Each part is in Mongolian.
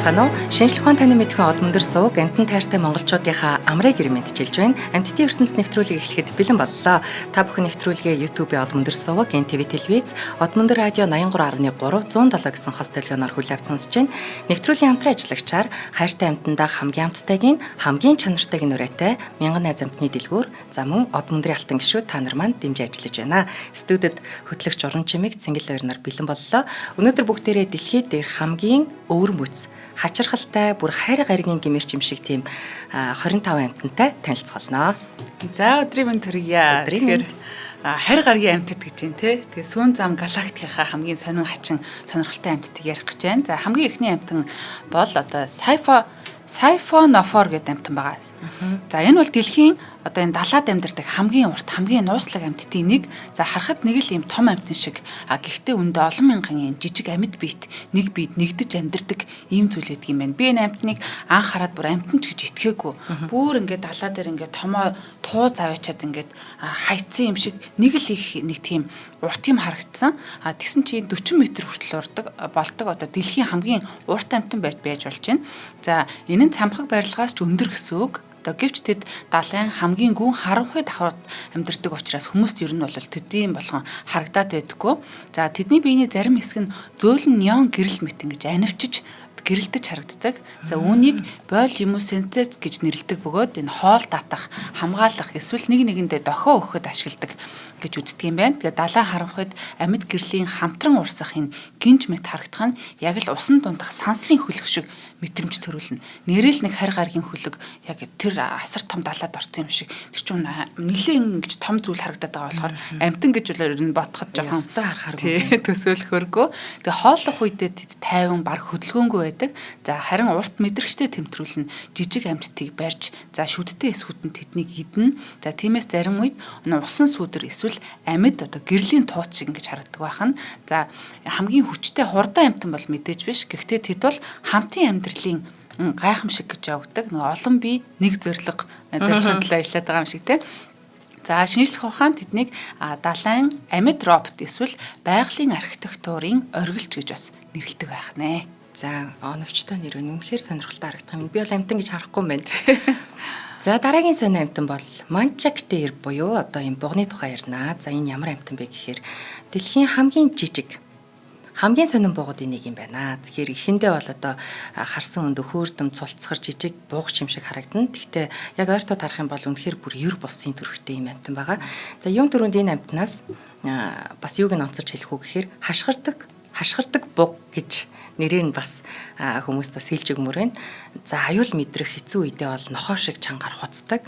Байцгаана уу? Шинжлэх ухаан таны мэдхэн од мөндөр сувг амтан тайртай монголчуудынхаа амрыг гэр мэдчилж байна. Амттын ертөнц нэвтрүүлгийг эхлэхэд бэлэн боллоо. Та бүхэн нэвтрүүлгээ YouTube-ийн од мөндөр сувг, NTV телевиз, од мөндөр радио 83.3 107 гэсэн хос төлгөөнөөр хүлээв сонсож байна. Нэвтрүүлгийн хамтран ажиллагчаар хайртай амтандаа хамгийн амттайг нь хамгийн чанартайг нь өрөөтэй мянган найз амтны дэлгүүр за мөн од мөндрийн алтан гишүүд та нар маань дэмжиж ажиллаж байна. Студид хөтлөгч Уран Чимэг Цэнгэл хоёр нар бэлэн боллоо. Өнөөдөр бүгдээрээ дэлхийд дээр хамгийн өвөрмөц хачирхалтай бүр хайр гаригийн гимэрч юм шиг тийм 25 амтантай танилцуулнаа. За, өдрийн мэнд төргийа. Өдрийн Тэгэхээр хайр гаригийн амьтад гэж байна те. Тэгээ сүүн зам галактикийнхаа хамгийн сонин хачин сонирхолтой амьтдыг ярих гэж байна. За, хамгийн эхний амьтан бол одоо Siphonophore гэдэг амьтан байгаа. За, энэ бол дэлхийн одоо энэ далаад амьдардаг хамгийн урт, хамгийн нууцлаг амьтдын нэг. За, харахад нэг л ийм том амьтан шиг. А гэхдээ үндэ олон мянган ийм жижиг амьд биет нэг биед нэгдэж амьдардаг ийм зүйл байдаг юм байна. Би энэ амьтныг анх хараад бүр амьтан ч гэж итгээгүй. Бүр ингээд далаа дээр ингээд томоо туу заваачаад ингээд хайцсан юм шиг нэг л их нэг тийм урт юм харагдсан. А тэгсэн чинь 40 м хүртэл урдаг болдог, одоо дэлхийн хамгийн урт амьтан байж болж байна. За, энэ нь цамхаг барилгаас ч өндөр гэсэн үг. Одоо гэвч тэд далайн хамгийн гүн харанхуй давхрууд амьдардаг учраас хүмүүст ер нь бол төдийн болгон харагдаад байдаггүй. За, тэдний биений зарим хэсэг нь зөөлөн неон гэрэл мэт ингэж анивчиж гэрэлтэж харагддаг. За, үүнийг биолюминесценц гэж нэрлэдэг бөгөөд энэ хоол татах, хамгаалах эсвэл нэг нэгэндээ дохио өгөхөд ашигладаг гэж үздэг юм байна. Тэгээ далайн харанхуйд амьд гэрлийн хамтран урсах энэ гинж мэт харагдах нь яг л усан дундах сансрын хөлөг шиг мэдрэмж төрүүлнэ. Нэрэл нэг харь гаригийн хөлөг яг тэр асар том далаад орсон юм шиг. Тэр чинь нэлээд ингэж том зүйл харагдаад байгаа болохоор амтан гэж бол ер нь бодоход жоохон Ёстой харахааргүй. Тий, төсөөлөхөргүй. Тэгээ хооллох үедээ тэд тайван баг хөдөлгөөнгүй байдаг. За, харин урт мэдрэгчтэй тэмтрүүлэн жижиг амьтдыг барьж, за, шүдтэй эсхүүд нь тэднийг идэнэ. За, тиймээс зарим үед усан сүүдэр эсвэл амьд одоо гэрлийн тууц шиг ингэж харагддаг байх нь. За, хамгийн хүчтэй хурдан амьтан бол мэдээж биш. Гэхдээ тэд бол хамтын амьдралын гайхамшиг гэж явагддаг. Нэг олон бие нэг зорилго зорилгын төлөө ажилладаг байгаа юм шиг те. За, шинжлэх ухаан тэднийг далайн амьд робот эсвэл байгалийн архитектурын оргилч гэж бас нэрлэдэг байх нэ. За, оновчтой нэр байна. Үнэхээр сонирхолтой харагдах юм. Би бол амтан гэж харахгүй юм байна. За, дараагийн сонин амтан бол Manchac дээр буюу одоо энэ буганы тухай ярина. За, энэ ямар амтан бэ гэхээр дэлхийн хамгийн жижиг, хамгийн сонин бугуудын нэг юм байна. Тэгэхээр эхэндээ бол одоо харсан өндө хөөрдөм цулцгар жижиг буугч юм шиг харагдана. Гэхдээ яг ойртоод харах юм бол үнэхээр бүр ер бусын төрхтэй юм амтан байгаа. За, юм түрүүнд энэ амтнаас бас юуг нь онцолж хэлэх үү гэхээр хашгирдаг буг гэж нэрийг нь бас хүмүүст бас хэлж өгмөр байна. За, аюул мэдрэх хэцүү үедээ бол нохоо шиг чангаар хуцдаг.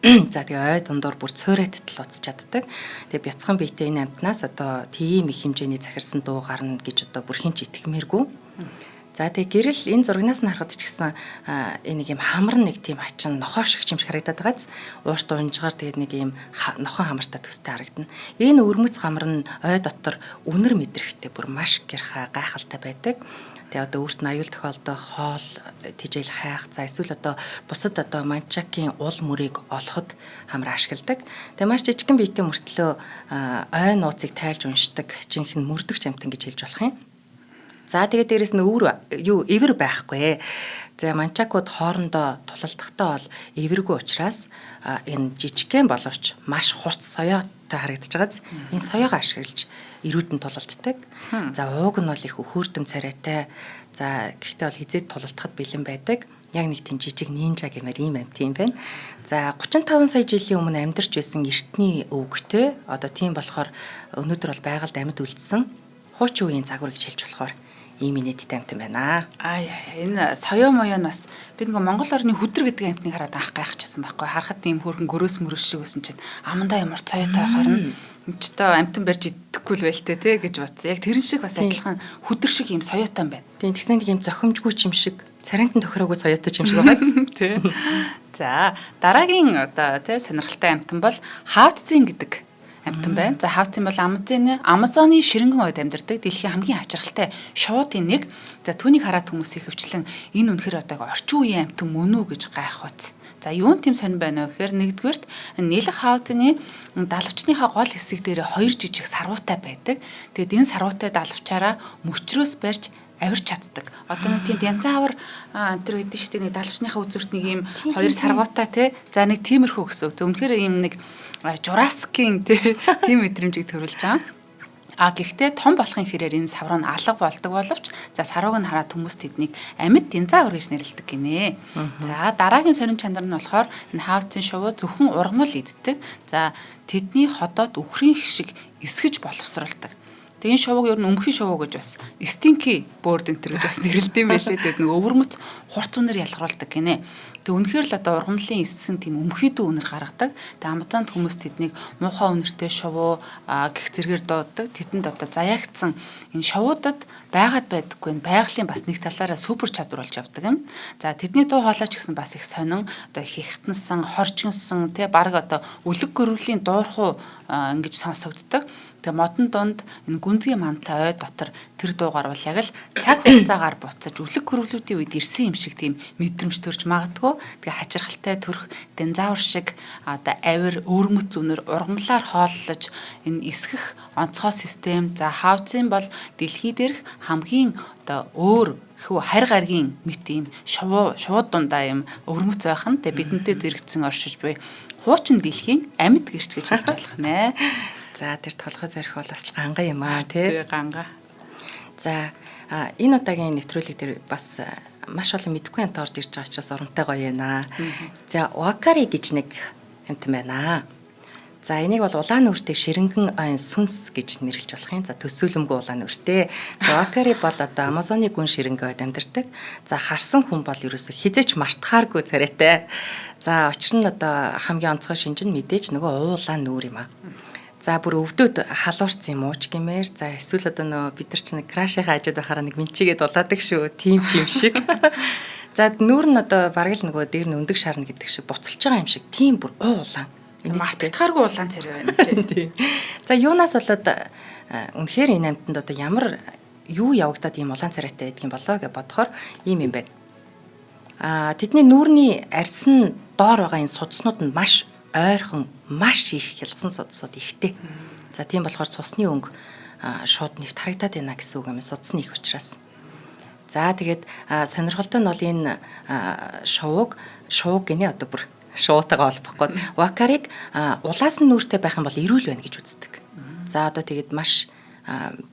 За, тэгээ ой дундуур бүр цуурайтал уцаж чаддаг. Тэгээ бяцхан биетэй энэ амтнаас одоо тийм их хэмжээний захирсан дуу гарна гэж одоо бүр хэн ч итгэмээргүй. За, тэгээ гэрэл энэ зурагнаас нь харахад ч гэсэн энэ нэг юм хамар нэг тийм хачин нохоо шиг юм шиг харагдаад байгааз уурт унжгаар тэгээд нэг юм нохон хамартай төстэй харагдана. Энэ өвөрмөц хамар нь ой дотор үнэр мэдрэхтэй бүр маш гэрхаа гайхалтай байдаг. Тэгээ одоо өөрт нь аюул тохиолдох хоол тижэл хайх, за эсвэл одоо бусад одоо манчакийн ул мөрийг олоход хамар ашигладаг. Тэгээ маш жижигхэн биетэй мөртлөө ой нууцыг тайлж уншдаг жинхэнэ мөрдөгч амтан гэж хэлж болох юм. За, тэгээ дээрэс нь өвөр юу эвэр байхгүй. За, манчакууд хоорондоо тулалдахдаа бол эвэргүй учраас энэ жижигхэн боловч маш хурц соёотой харагдаж байгааз энэ соёогоо ашиглаж эрүүдэн тулалддаг. За, ууг нь бол их өхөрдөм царайтай. За, гэхдээ бол хизээд тулалдахад бэлэн байдаг. Яг нэг тийм жижиг нинжа гэмээр ийм амьт юм байна. За, 35 сая жилийн өмнө амьдарч байсан эртний өвгтэй одоо тийм болохоор өнөөдөр бол байгальд амьд үлдсэн хуучин үеийн загвар гэж хэлж болохоор ийм инээдтэй амьтан байна. Аа, энэ соёо моёо нь бас би нөгөө Монгол орны хүдэр гэдэг амьтныг хараад анх гайхчихсан байхгүй. Харахад тийм хөөрхөн гөрөөс мөрөөс шиг байсан чинь амандаа ямар соёотой байхаар нь ч одоо амьтан барьж идэхгүй л байлтэй те гэж бодсон. Яг тэрэн шиг бас адилхан хүдэр шиг ийм соёотой юм байна. Тийм, тэгсэн нэг юм зохимжгүй ч юм шиг, царайнтан тохироогүй соёотой ч юм шиг байгаа. Тий. За, дараагийн одоо тий сонирхолтой амьтан бол хаавцын гэдэг амьтан байна. За, хаавцын бол Амазоны ширэнгэн ойд амьдардаг дэлхийн хамгийн хачирхалтай шуудын нэг. За, түүнийг хараад хүмүүс ихэвчлэн энэ үнэхээр одоо орчин үеийн амьтан мөн үү гэж гайх байц. За, юун тийм сонир байна вэ гэхээр нэгдүгээрт нэлэх хаавцны далавчныхаа гол хэсэг дээр хоёр жижиг сарвуутай байдаг. Тэгээд энэ сарвуутай далавчаараа мөчрөөс барьж авирч чаддаг. Одоо нэг тийм динозавр тэр гэдэг шүү дээ, нэг далавчныхаа үзүүрт нэг ийм хоёр саргуутай те. За нэг тиймэрхүү гэсэн үг. Үнэхээр ийм нэг Журасикийн те тийм мэдрэмжийг төрүүлж байгаа. А гэхдээ том болохын хэрээр энэ савруу нь алга болдог боловч за сарууг нь хараад хүмүүс тэднийг амьд динозавр гэж нэрлэдэг гинэ. За дараагийн сонин чанар нь болохоор энэ хаавцын шувуу зөвхөн ургамал иддэг. За тэдний ходоод үхрийн шиг эсгэж боловсруулдаг. Тэгээ энэ шувууг ер нь өмхий шувуу гэж бас stinky bird энэ гэж бас нэрлэдэг юм байлээ. Тэгээд нэг өвөрмөц хурц үнэр ялгаруулдаг гинэ. Тэг үнэхээр л одоо ургамлын эссэн тийм өмхийдүү үнэр гаргадаг. Тэг Амазонд хүмүүс тэднийг муухай үнэртэй шувуу гэх зэргээр дууддаг. Тэдэнд одоо заяагдсан энэ шувуудад байгаад байдаггүй энэ байгалийн бас нэг талаараа супер чадвар болж явдаг юм. За тэдний дуу хоолой ч гэсэн бас их сонин, одоо хихтэнсэн, хоржигнсон тий баг одоо үлэг гөрвлийн дуурхуу ингэж сонсогддог. Тэгээ модон дунд энэ гүнзгий мантай ой дотор тэр дуу гарвал яг л цаг хугацаагаар буцаж үлэг хөрвлүүдийн үед ирсэн юм шиг тийм мэдрэмж төрж магадгүй. Тэгээ хачирхалтай төрх динозавр шиг одоо авир өвөрмөц үнэр ургамлаар хооллож энэ эсгэх онцгой систем, за хаавцын бол дэлхий дээрх хамгийн одоо өөр хүү харь гаргийн мэт ийм шувуу шууд дундаа ийм өвөрмөц байх нь тэгээ бидэнтэй зэрэгцэн оршиж буй хуучин дэлхийн амьд гэрч гэж хэлж болох нэ. За тэр толгой зорих бол бас ганга юм аа тий. Тий ганга. За энэ удаагийн нэвтрүүлэг дээр бас маш олон мэдэхгүй амт орж ирж байгаа учраас оронтой гоё байна. За вакари гэж нэг амт байна. За энийг бол улаан нүртэй ширэнгэн ойн сүнс гэж нэрлэж болох юм. За төсөөлөмгүй улаан нүртэй. За вакари бол одоо Амазоны гүн ширэнгэ ойд амьдардаг. За харсан хүн бол ерөөсө хизээч мартахааргүй царайтай. За учир нь одоо хамгийн онцгой шинж нь мэдээж нөгөө уулаан нүр юм аа. За бүр өвдөд халуурсан юм уу ч гэмээр. За эсвэл одоо нөгөө бид нар ч нэг крашийнхаа ажид байхаараа нэг минчигээд улаадаг шүү. Тийм ч юм шиг. За нүүр нь одоо бараг л нөгөө дээр нь өндөг шарна гэдэг шиг буцалж байгаа юм шиг. Тийм бүр уулаан. Мартагдахааргүй улаан царай байна тий. За юунаас болоод үнэхээр энэ амьтанд одоо ямар юу явагдаад ийм улаан царайтай байдгийг болоо гэж бодохоор ийм юм байна. Тэдний нүүрний арьс нь доор байгаа энэ судснууд нь маш ойрхон, маш их хялгасан судсууд ихтэй. За тийм болохоор цусны өнгө шууд нэвт харагдаад байна гэсэн үг юм, судас нь их учраас. За тэгээд сонирхолтой нь бол энэ шувууг шувууг гинэ одоо бүр шуутайгаа холбох гээд вакарыг улаас нь нүүртэй байх юм бол эрүүл байна гэж үздэг. За одоо тэгээд маш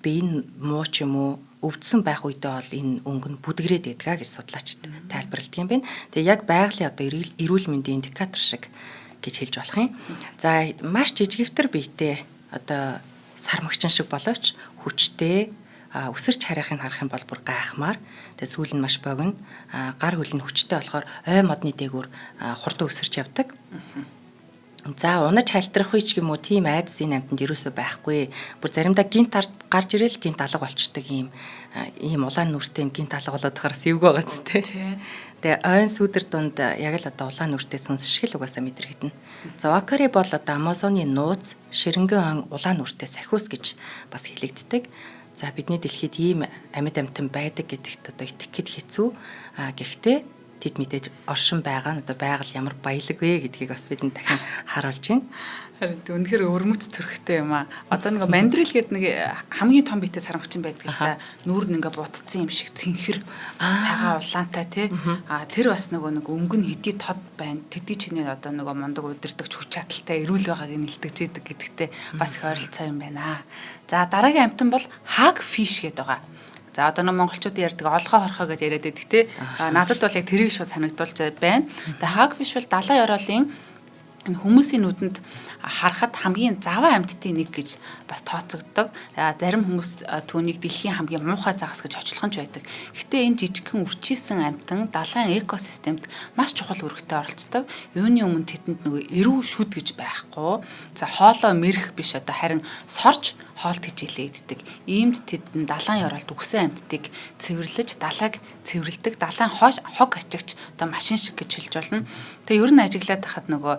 бие нь муу ч юм уу өвдсөн байх үедээ бол энэ өнгө нь бүдгрээд байдгаа гэж судлаачид тайлбарладаг юм байна. Тэгээ яг байгалийн одоо эрүүл мэндийн индикатор шиг гэж хэлж болох юм. За маш жижигвтер биетэй одоо сармагчин шиг боловч хүчтэй, өсөрч харихыг харах юм бол бүр гайхмаар. Тэгээ сүүл нь маш богино, гар хөл нь хүчтэй болохоор ой модны дээгүүр хурдан өсөрч явдаг. За унаж хальтрах үе ч юм уу тийм айдас энэ амьтанд ерөөсөө байхгүй. Бүр заримдаа гинт гарч ирэл гинт алга болчдөг ийм улаан нүртэй гинт алга болоод байхаар эвгүй байгаа ч тий. Тэгээ ойн сүүдэр дунд яг л одоо улаан нүртэй сүнс шиг л угаасаа мэдрэгдэнэ. За вакари бол одоо Амазоны нууц, ширэнгэн ойн улаан нүртэй сахиус гэж бас хэлэгддэг. За бидний дэлхийд ийм амьд амьтан байдаг гэдэгт одоо итгэхэд хэцүү. Гэхдээ тэд мэдээж оршин байгаа нь одоо байгаль ямар баялаг вэ гэдгийг бас бидэнд дахин харуулж байна. Харин үнэхээр өвөрмөц төрхтэй юм аа. Одоо нэг мандрил гэдэг нэг хамгийн том биетэй сарамгчин байдаг л та. Нүүр нь ингээ бутцсан юм шиг цэнхэр цагаан улаантай тий. А тэр бас нөгөө нэг өнгө нь хэдий тод байна. Тэдний чинээ одоо нөгөө мундаг удирдахч хүч чадалтай эрүүл байгааг нь илтгэж идэг гэдэгтээ бас их ойролцоо юм байна. За дараагийн амьтан бол hag fish гэдэг байгаа. За одоо нэг монголчуудын ярьдаг олгоо хорхоо гэж яриад байдаг тий. Надад бол яг тэрийг шууд санагдуулж байна. Тэгээ hagfish бол далайн ёроолын энэ хүмүүсийн нүдэнд харахад хамгийн заваа амьтдын нэг гэж бас тооцогддог. Зарим хүмүүс түүнийг дэлхийн хамгийн муухай загас гэж хочлох нь ч байдаг. Гэхдээ энэ жижигхэн үрчийсэн амьтан далайн экосистемд маш чухал үүрэгтэй оролцдог. Юуны өмнө тэдэнд нөгөө эрүү шүд гэж байхгүй. За хоолоо мэрэх биш одоо харин сорж хоол тэжээлээ иддэг. Иймд тэдэн далайн ёроолд үхсэн амьтдыг цэвэрлэж, далайг цэвэрлэдэг, далайн хог ачигч одоо машин шиг гэж хэлж болно. Тэгээ ер нь ажиглаад тахад нөгөө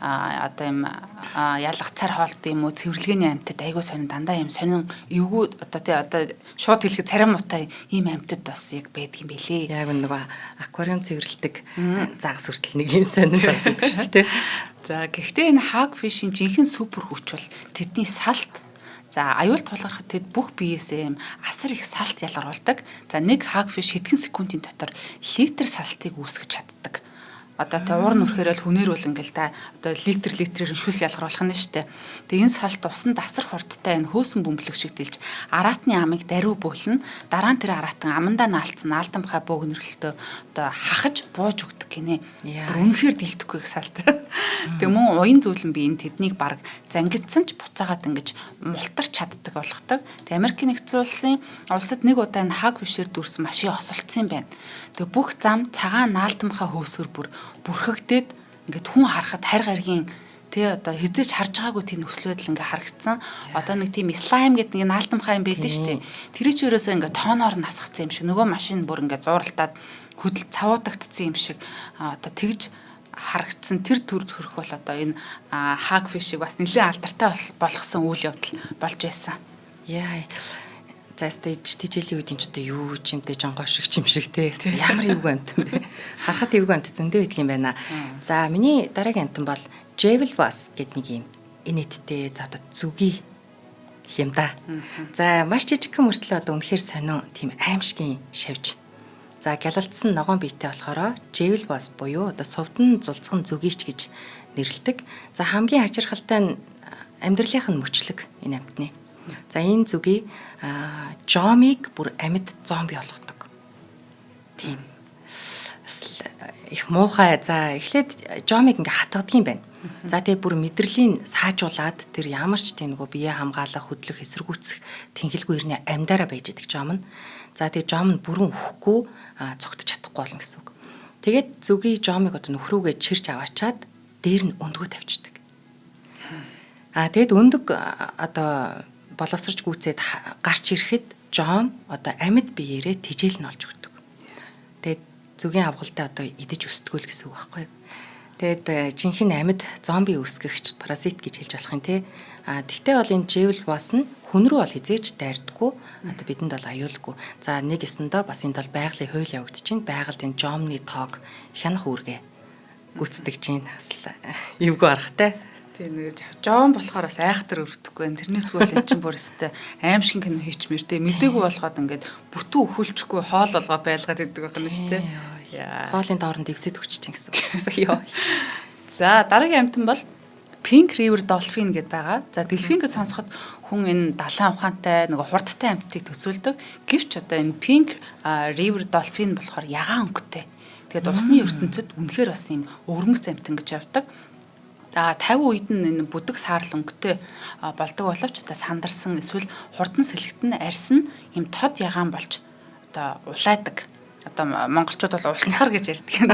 одоо юм ялгацаар хоолт юм уу цэвэрлэгээний амьтад айгүй сонин, дандаа юм сонин эвгүй одоо тий одоо шууд хэлэхэд царай муутай ийм амьтад бас яг байдаг юм билээ. Яг нөгөө аквариум цэвэрлэдэг загас хүртэл нэг юм сонин загас гэдэг шүү дээ. За гэхдээ энэ hagfish-ийн жинхэнэ супер хүч бол тэдний салст. За, аюул тулгархад тэд бүх биеэсээ юм асар их салт ялгаруулдаг. За, нэг hagfish хэдхэн секундын дотор литр салтыг үүсгэж чаддаг. Одоо тэ уур нүрхээрэл хүнээр бол ингээл та одоо литр литрээр шүс ялгаруулах нь штэ. Тэгээ энэ салт усанд асар хурдтай энэ хөөсөн бөмбөлөг шиг дэлж араатны амыг даруй бөглөн, дараа нь тэр араатан амандаа наалцсан наалдамхай бөөгнөрлөлтөө одоо хахаж бууж өгдөг гинэ. Бүр үнэхээр дэлдэхгүй их салт. Тэгээ мөн уян зүйлэн би энэ тэднийг баг зангидсан ч буцаагаад ингэж мултарч чаддаг болгодог. Тэгээ Америкийн нэгдсэн улсын улсад нэг удаа энэ hagfish ээр дүүрсэн машин осолцсон юм байна. Тэгээ бүх зам цагаан наалдамхай хөөсөр бүр бүрхэгдээд ингээд хүн харахад харь гаригийн тий одоо хизээч харж байгаагүй тийм нөхцөл байдал ингээ харагдсан. Одоо нэг тийм slime гэдэг нэг наалдамхай юм байдаг шүү дээ. Тэр чи ерөөсөө ингээ тооноор нь асгацсан юм шиг, нөгөө машин бүр ингээ зууралтаад хөдөл цавуудагдсан юм шиг одоо тэгж харагдсан. Тэр төр төрөх бол одоо энэ hagfish ийг бас нэлээд алдартай болгосон үйл явдал болж байсан. Яа. За, stage тэжээлийн үед энэ ч одоо юу ч юмтэй жонгоо шиг юм шиг те. Ямар эвгүй амт юм бэ? Харахад эвгүй амт зөндөө байдаг юм байна. За, миний дараагийн амтан бол Jewel Wrasse гэдэг нэг юм инээдтэй, за одоо зүгий юм да. За, маш жижигхэн мөртлөө одоо үнэхээр сонин тийм аимшигын шавж. За, гялалтсан ногоон биетэй болохоор Jewel Wrasse буюу одоо сувдан зулцхан зүгийч гэж нэрлэдэг. За, хамгийн хачирхалтай нь амьдралынх нь мөчлөг энэ амтны. За, энэ зүгий жомыг бүр амьд зомби болгодог. Тийм. Бас их муухай. За, эхлээд жомыг ингээ хатгадаг юм байна. За, тэгээ бүр мэдрэлийн саажуулаад тэр ямар ч тийм нөгөө бие хамгаалах, хөдлөх, эсэргүүцэх тэнхэлгүй ирнэ амьдараа байж идэг жом нь. За, тэгээ жом нь бүрэн үхэхгүй, цугтаж чадахгүй болно гэсэн үг. Тэгээд зүгий жомыг одоо нөхрүүгээ чирч аваачаад дээр нь өндгөө тавьчихдаг. Тэгээд өндөг одоо боловсрч гүйцээд гарч ирэхэд жом одоо амьд биеэрээ тэжээл нь олж өгдөг. Тэгээд зүгийн авгалтай одоо идэж өсдгөө л гэсэн үг байхгүй юу? Тэгээд жинхэнэ амьд зомби үүсгэгч паразит гэж хэлж болох юм те. Тэгтээ бол энэ Jewel Wrasse нь хүн рүү бол хизээж дайрдаггүй. Одоо бидэнд бол аюулгүй. За, нэг эсэндээ бас энд бол байгалийн хууль явагдаж чинь байгальд энэ жомны тоог хянах үүргээ гүйцэтгэж чинь бас эвгүй аргатай. Тийм, нэг жоон болохоор бас айхтар өртөхгүй байна. Тэрнээс хөл эн чинь бүр өстэй аимшиг кино хийчмэр те, мдээгүй болгоод ингээд бүтэн өхөлчихгүй хоол болгоо байлгаад идэг байх нь шүү дээ. Яа. Хоолын доор нь дэвсэд өгч чинь гэсэн үг. Йоо. За, дараагийн амьтан бол Pink River Dolphin гэдээ байгаа. За, дельфин гэж сонсоход хүн энэ далайн ухаантай нөгөө хурдтай амьтдыг төсөөлдөг. Гэвч одоо энэ Pink River Dolphin болохоор ягаан өнгөтэй. Тэгээд усны ертөнцид үнэхээр бас юм өвөрмөц амьтан гэж явдаг. За, 50 үед нь энэ бүдэг саарл өнгөтэй болдог боловч одоо сандарсан эсвэл хурдан сэлгэтэн арьс нь юм тод ягаан болж одоо улайдаг. Одоо монголчууд бол улцгар гэж ярьдаг юм.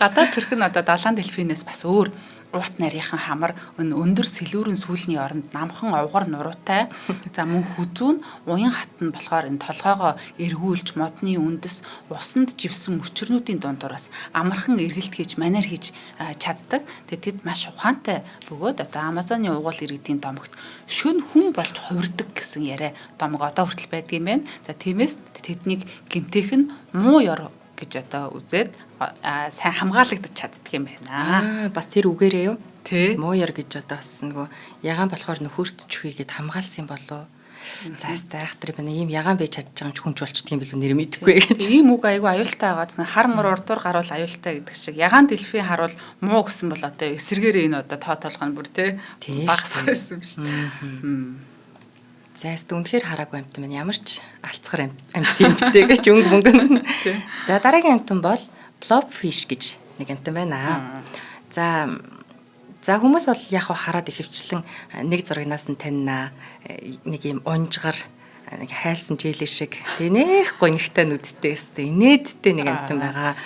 Гадаад төрх нь одоо далайн дельфинээс бас өөр, урт нарийнхан хамар, өндөр сэлүүрэн сүүлний оронд намхан овгор нуруутай. За, мөн хүзүү нь уян хатан болохоор энэ толгоогоо эргүүлж модны үндэс усанд живсэн мөчрнүүдийн дундуураас амархан эргэлт хийж манер хийж чаддаг. Тэгээд тэд маш ухаантай бөгөөд одоо Амазоны угуул иргэдийн домогт шөн хүн болж хувирдаг гэсэн яриа домог одоо хүртэл байдаг юм байна. За, тиймээс тэднийг гэмтэх нь муу ёр гэж одоо үзээд сайн хамгаалагдаж чаддаг юм байна. Бас тэр үгээрээ юу? Тий. Муу ёр гэж одоо бас нөгөө ягаан болохоор нөхөрт чүхийгээд хамгаалсан юм болов уу? За, ястай айхтар байна. Ийм ягаан байж чадж байгаа юм ч хүн ч болчдөг юм билүү, нэр мэдэхгүй гэж. Ийм үг айгүй аюултай байгаа. Зэн хар мөр урдуур гарвал аюултай гэдэг шиг. Ягаан дельфин харуул муу гэсэн бол одоо эсэргээрээ энэ одоо тоо толгой нь бүр тий багасах байсан юм шүү дээ. За, яст үнэхээр хараагүй амтан байна. Ямар ч алцгар амт юм бтэ гэж өнгө мөнгө. За, дараагийн амтан бол blobfish гэж нэг амтан байна. За, хүмүүс бол яг хараад ихэвчлэн нэг зурагнаас нь таньна. Нэг юм унжгар, нэг хайлсан желе шиг тэгээ нэх гонигтай нүдтэй өстэй инээдтэй нэг амтан байгаа.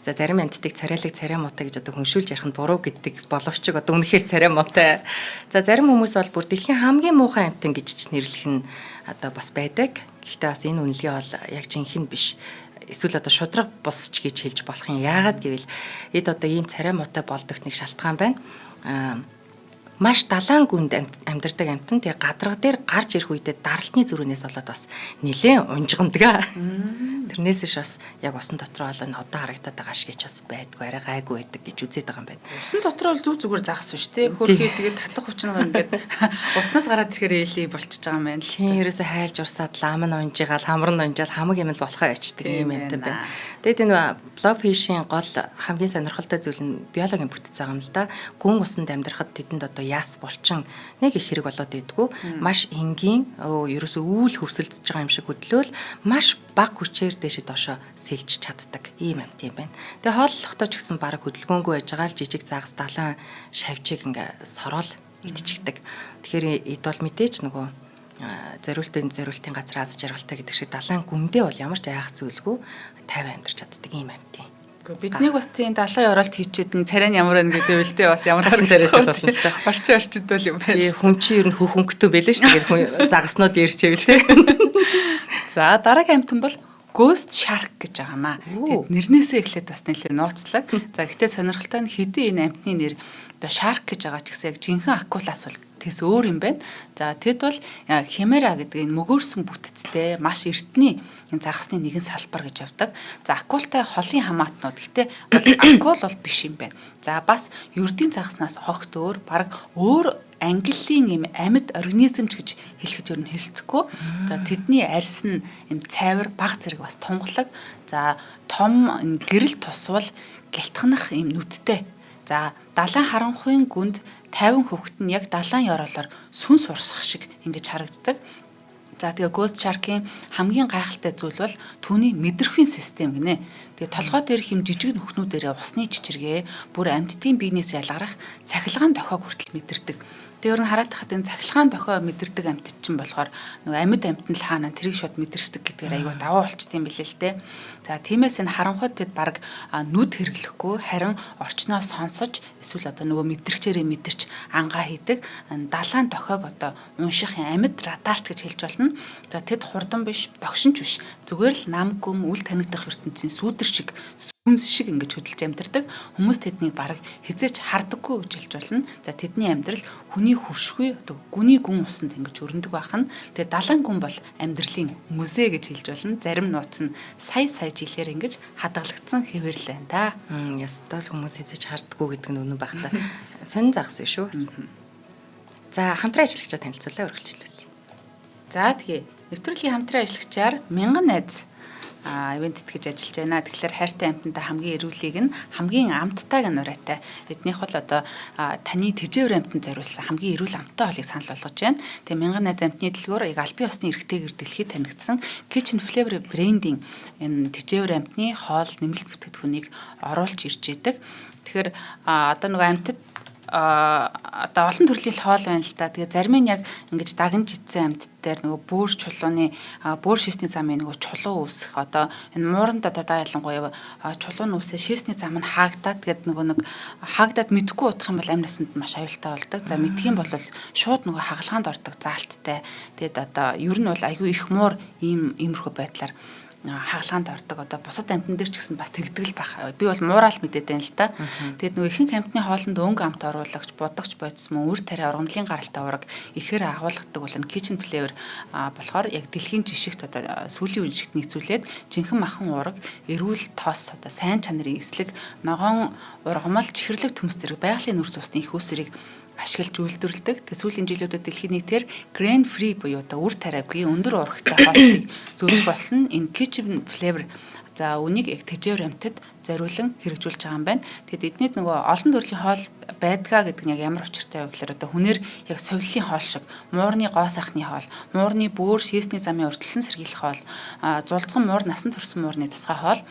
За, зарим амьтдыг царайлаг царай муутай гэж одоо хүншүүлж ярих нь буруу гэдэг боловч одоо үнэхээр царай муутай. За, зарим хүмүүс бол бүр дэлхийн хамгийн муухай амьтан гэж ч нэрлэх нь одоо бас байдаг. Гэхдээ бас энэ үнэлгээ бол яг жинхэнэ биш. Эсвэл одоо шудраг бус ч гэж хэлж болох юм. Яагаад гэвэл эд одоо ийм царай муутай болдогт нэг шалтгаан байна. Маш далайн гүнд амьдардаг амьтан. Тэгээ гадарга дээр гарч ирэх үедээ даралтны зүрхнээс болоод бас нэлээд унжгандаг. Тэрнээс ш бас яг усан дотор бол энэ одоо харагдаад байгаа шиг ч бас байдгүй, арай гайгүй байдаг гэж үзээд байгаа юм байна. Усан дотор бол зүг зүгээр загас биш те. Хөрхий тэгээд татах хүчин ингээд уснаас гараад ирэхээр ээлий болчихж байгаа юм байна л. Тийм, ерөөсө хайлж урсаад лам нь унжигаал, хамар нь унжаал хамаг юм л болохоо ячдаг юм амьтан байна. Тэгээд энэ blowfish-ийн гол хамгийн сонирхолтой зүйл нь биологийн бүтэц байгаа юм л да. Гүн усанд амьдрахад тэдэнд одоо яс булчин нэг их хэрэг болоод идэггүй. Маш энгийн, ерөөсө үүл хөвсөлдөж байгаа юм шиг хөдлөөл маш бага хүчээр дээшээ доошоо сэлж чаддаг ийм амьт юм байна. Тэгээ хооллохдоо ч гэсэн бараг хөдөлгөөнгүй байж байгаа л жижиг загас далайн шавжийг ингээ сороол идчихдэг. Тэгэхээр эд бол мэдээч нөгөө зориултын газар аз жаргалтай гэдэг шиг далайн гүндээ бол ямар ч айх зүйлгүй 50 амьдарч чаддаг ийм амьт юм. Биднийг бас тийм далайн оролт хийчихэд нь царай нь ямар байна гэдэг үл дээ, бас ямар хачин царайтай болно л та. Орчин орчид бол юм байна. Тий, хүн чинь ер нь хөх хөнгөтөө байлээ шүү дээ. Хүн загаснууд ярьчээвэл тий. За, дараагийн амьтан бол Ghost Shark гэж байгаа маа. Тэгэд нэрнээсээ эхлээд бас нэлээ нууцлаг. За, гэтээ сонирхолтой нь хэдий энэ амьтны нэр одоо shark гэж байгаа ч гэсэн яг жинхэнэ акулаас бол тэс өөр юм байна. За, тэд бол химера гэдэг энэ мөгөөрсөн бүтэцтэй маш эртний энэ загасны нэгэн салбар гэж явдаг. За, акултай холын хамаатнууд. Гэтээ бол акул бол биш юм байна. За, бас ердийн загаснаас огт өөр, бараг өөр ангиллын юм амьд организм ч гэж хэлэхэд ер нь хэлцэхгүй. За, тэдний арьс нь юм цайвар, баг зэрэг бас тунгалаг. За, том гэрэл тусвал гялтганах юм нүдтэй. За, далайн харанхуйн гүнд 50 хөвгт нь яг далайн ёроолоор сүнс урсах шиг ингэж харагддаг. За, тэгээ Ghost Shark-ийн хамгийн гайхалтай зүйл бол түүний мэдрэхүйн систем гинэ. Тэгээ толгой дээрх юм жижиг нүхнүүдээрээ усны чичиргээ, бүр амьтдын биенээс ялгарах цахилгаан дохиог хүртэл мэдэрдэг. Тэгээ ер нь хараад тахад энэ цахилгаан дохио мэдэрдэг амьтад чинь болохоор нөгөө амьд амьтан л хаана тэрийг шууд мэдэрсдэг гэдгээр аюу даваа болчт юм билээ л дээ. За, тиймээс энэ харанхуйд тэд баг нүд хэрэглэхгүй, харин орчноо сонсож эсвэл одоо нөгөө мэдрэгчээрээ мэдэрч ангаа хийдэг далайн дохиог одоо унших амьд радарч гэж хэлж болно. За, тэд хурдан биш, догшинч биш. Зүгээр л нам гүм үл танигдах ертөнцийн сүүдэр шиг, сүнс шиг ингэж хөдөлж амьдардаг. Хүмүүс тэднийг бараг хизээч хардаггүй гэж хэлж болно. За, тэдний амьдрал хүний хөршгүй одоо гүний гүн усанд ингэж өрнөдөг байх нь. Тэгээ далайн гүн бол амьдралын музей гэж хэлж болно. Зарим нууц нь сая сая жилээр ингэж хадгалагдсан хэвэрлээ байна да. Ёстой л хүмүүс хизээч хардаггүй гэдэг нь үнэн байх та. Сонин загас шүү. За, хамтран ажиллагчаа танилцуулаа, үргэлжлүүлье. За, тэгээ нэвтрүүлгийн хамтран ажиллагчаар Мянган найз ивент тэтгэж ажиллаж байна. Тэгэхээр хайртай амьтантай хамгийн эрүүлийг нь хамгийн амттайг нь урайтай. Эднийх бол одоо таны тэжээвэр амьтанд зориулсан хамгийн эрүүл амттай хоолыг санал болгож байна. Тэгээ Мянган найз амьтны дэлгүүр яг албан ёсны эрхтэйгэр дэлхийд танигдсан Kitchen Flavor брендийн энэ тэжээвэр амьтны хоол нэмэлт бүтээгдэхүүнийг оруулж ирж идэг. Тэгэхээр одоо нөгөө амьтад одоо олон төрлийн хоол байна л да. Тэгээ зарим нь яг ингэж дагнж идсэн амьтад дээр нөгөө бөөр чулууны бөөр шээсний замын нөгөө чулуу үүсэх, одоо энэ мууранд одоо да ялангуяа чулуу нь үүсээ шээсний зам нь хаагдаад, тэгээд нөгөө нэг хаагдаад мэдэхгүй удах юм бол амь насанд маш аюултай болдог. За, мэдэх юм бол шууд нөгөө хагалгаанд ордог заалттай. Тэгээд одоо ер нь бол айгүй их муур ийм иймэрхүү байдлаар хагалгаанд ордог. Одоо бусад амьтан дээр ч гэсэн бас тэгдэг л байх. Би бол муураал мэдээд байна л да. Тэгээд нөгөө ихэнх амьтны хоолнд өнгө амт оруулагч, будагч бодис мөн үр тариа, ургамлын гаралтай уураг ихээр агуулгадаг бол энэ Kitchen Flavor болохоор яг дэлхийн жишгт одоо сүүлийн үеийн жишгт нийцүүлээд жинхэнэ махан уураг, эрүүл тос, одоо сайн чанарын эслэг, ногоон ургамал, чихэрлэг төмс зэрэг байгалийн нүрс усны их усрыг ашиглаж үйлдвэрлэдэг. Тэгээ сүүлийн жилүүдэд дэлхийн нийтээр grain free буюу одоо үр тариагүй өндөр уурагтай хоолтыг зөвлөх болсон энэ Kitchen Flavor, за, үнийг яг тэжээвэр амьтад зориулан хэрэгжүүлж байгаа юм байна. Тэгэд эднийд нөгөө олон төрлийн хоол байдгаа гэдэг нь яг ямар учиртай вэ гэхээр одоо хүнээр яг совиллын хоол шиг муурны гоо сайхны хоол, муурны бөөр шээсний замын урьдчилан сэргийлэх хоол, зулцхан муур, насан турсан муурны тусгай хоол.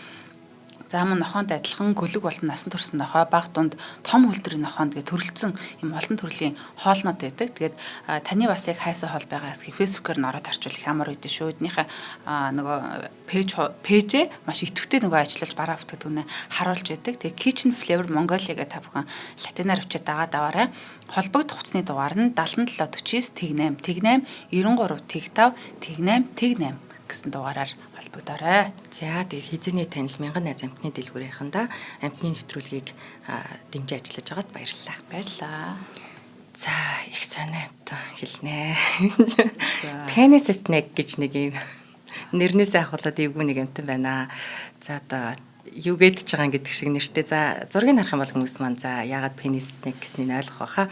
За, мөн нохоонд адилхан гөлөг болон насан турсан нохой, баг дунд том хөлдрийн нохоонд гэх төрөлцсөн юм олон төрлийн хоолнууд байдаг. Тэгээд таны бас яг хайсан хоол байгаа хэсгийг Facebook-оор н ороод харчвал их амар үйдэн шүү. Эднийхээ нөгөө пэйжээ маш идэвхтэй нөгөө ажиллаж бараа бүтээгдэхүүнээ харуулж байдаг. Тэгээд Kitchen Flavor Mongolia гэх та бүхэн латинаар бичээд дагаад аваарай. Холбогдох утасны дугаар нь 77 49 тэг 8 тэг 8 93 тэг 5 тэг 8 тэг 8 гэсэн дугаараар холбогдоорой. За, тэгээд хэзээний танил Мянган найз амьтны дэлгүүрийнхэндээ амьтны нэвтрүүлгийг дэмжиж ажиллаж байгаад баярлалаа. Баярлалаа. За, их сонио амтан хэлнэ. Penis snake гэж нэг юм нэрнээсээ ахуулаад эвгүй нэг амтан байна. За, одоо юу гэдэж байгаа гэдэг шиг нэртэй. За, зургийг харах юм бол хүмүүс маань за яагаад penis snake гэснийг ойлгох байхаа.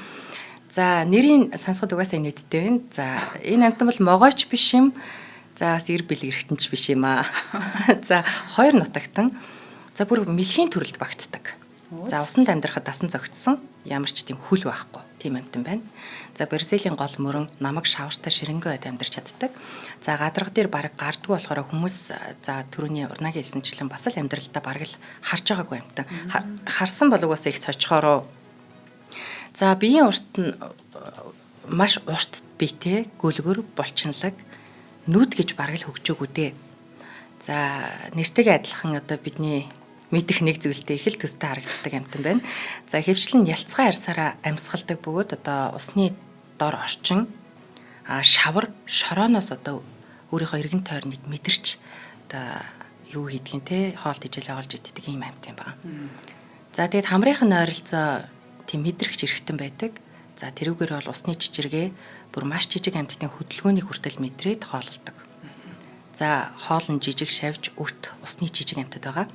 За, нэрийг сонсоход угаасаа инээдтэй байна. За, энэ амтан бол могойч биш юм. За, бас эр бэлэг эргэтэн ч биш юм аа. За, хоёр нутагтан. За, бүр мэлхийн төрөлд багтдаг. За, усанд амьдрахад дасан зохицсон, ямар ч тийм хөл байхгүй тийм амтан байна. За, Бразилийн гол мөрөн намаг шавартай ширэнгээ ойд амьдарч чаддаг. За, гадарга дээр бараг гардгүй болохоор хүмүүс за түрүүний урнаагийн хэлсэнчлэн бас л амьдралдаа бараг л харж байгаагүй амтан. Харсан бол угаасаа их цочхоороо. За, биеийн урт нь маш урт биетэй, гөлгөр, булчинлаг, нүд гэж бараг л хөгжөөгүй дээ. За, нэртэйгээ адилхан одоо бидний мэдэх нэг зүйлтэй их л төстэй харагддаг амтан байна. За, хөвчлэн ялцгай арьсаараа амьсгалдаг бөгөөд одоо усны дор орчин шавар шорооноос одоо өөрийнхөө эргэн тойрныг мэдэрч одоо юу хийдгийг те хоол тэжээлээ олж иддэг юм амт юм байна. За, тэгээд хамрынх нь ойролцоо тийм мэдрэгч эргэтэн байдаг. За, тэрүүгээр бол усны чичиргээ бүр маш жижиг амьтдын хөдөлгөөнийг хүртэл мэдрээд хоололдог. За, хоол нь жижиг шавж өт усны жижиг амьтад байгаа.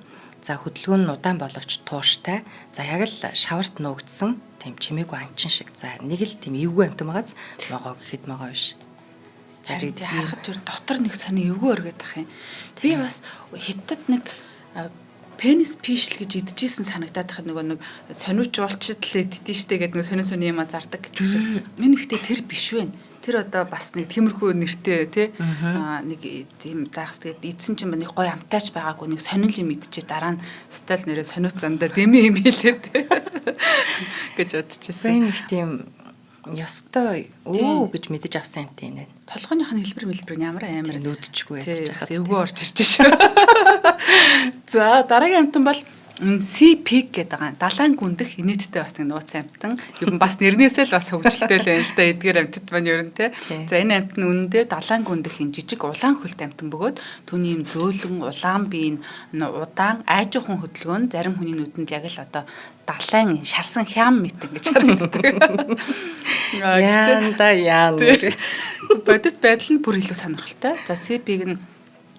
За, хөдөлгөөн нь удаан боловч тууштай. За, яг л шаварт нуугдсан тийм чимээгүй анчин шиг. За, нэг л тийм эвгүй амьтан байгааз могоо гэхэд могоо биш. За, тэгээд харахад зүр дотор нэг сони эвгүй өргөд ах юм. Би бас хятад нэг penis fish л гэж идчихсэн санагдаад тахад нөгөө нэг сониучуулчд л иддэн штэ гэдэг нэг сонин сони юм а зардаг гэдэг шиг. Энэ ихтэй тэр биш вэ. Тэр одоо бас нэг тиймэрхүү нэртэй тий нэг тийм заахс тэгээд идсэн чинь нэг гоё амтайч байгаагүй нэг сонин юм идчихээ дараа нь стол нэрээ сониуц зандаа дэмий юм хэлээ тий гэж бодчихсон. Энэ их тийм ёстой өө гэж мэдэж авсан юм тийм нэ. Толгойнх нь хэлбэр мэлбэр нь ямар амар нүдчгүй яаж хахад эвгүй орж ирж шүү. За, дараагийн амтан бол Sea pig гэдэг байгаа. Далайн гүндэх инээдтэй бас нэг нууц амтан. Ер нь бас нэрнээсээ л бас хөгжилтэй л байна л да. Эдгээр амтд маань ер нь те. За, энэ амт нь үнэндээ далайн гүндэх энэ жижиг улаан хөлт амтан бөгөөд түүний юм зөөлөн улаан биеийн удаан айжуухан хөдөлгөөн зарим хүний нүдэнд яг л одоо далайн шарсан хям мэт ингэж харагддаг. Яанда яан. Бодит байдал нь бүр илүү сонирхолтой. За, sea pig нь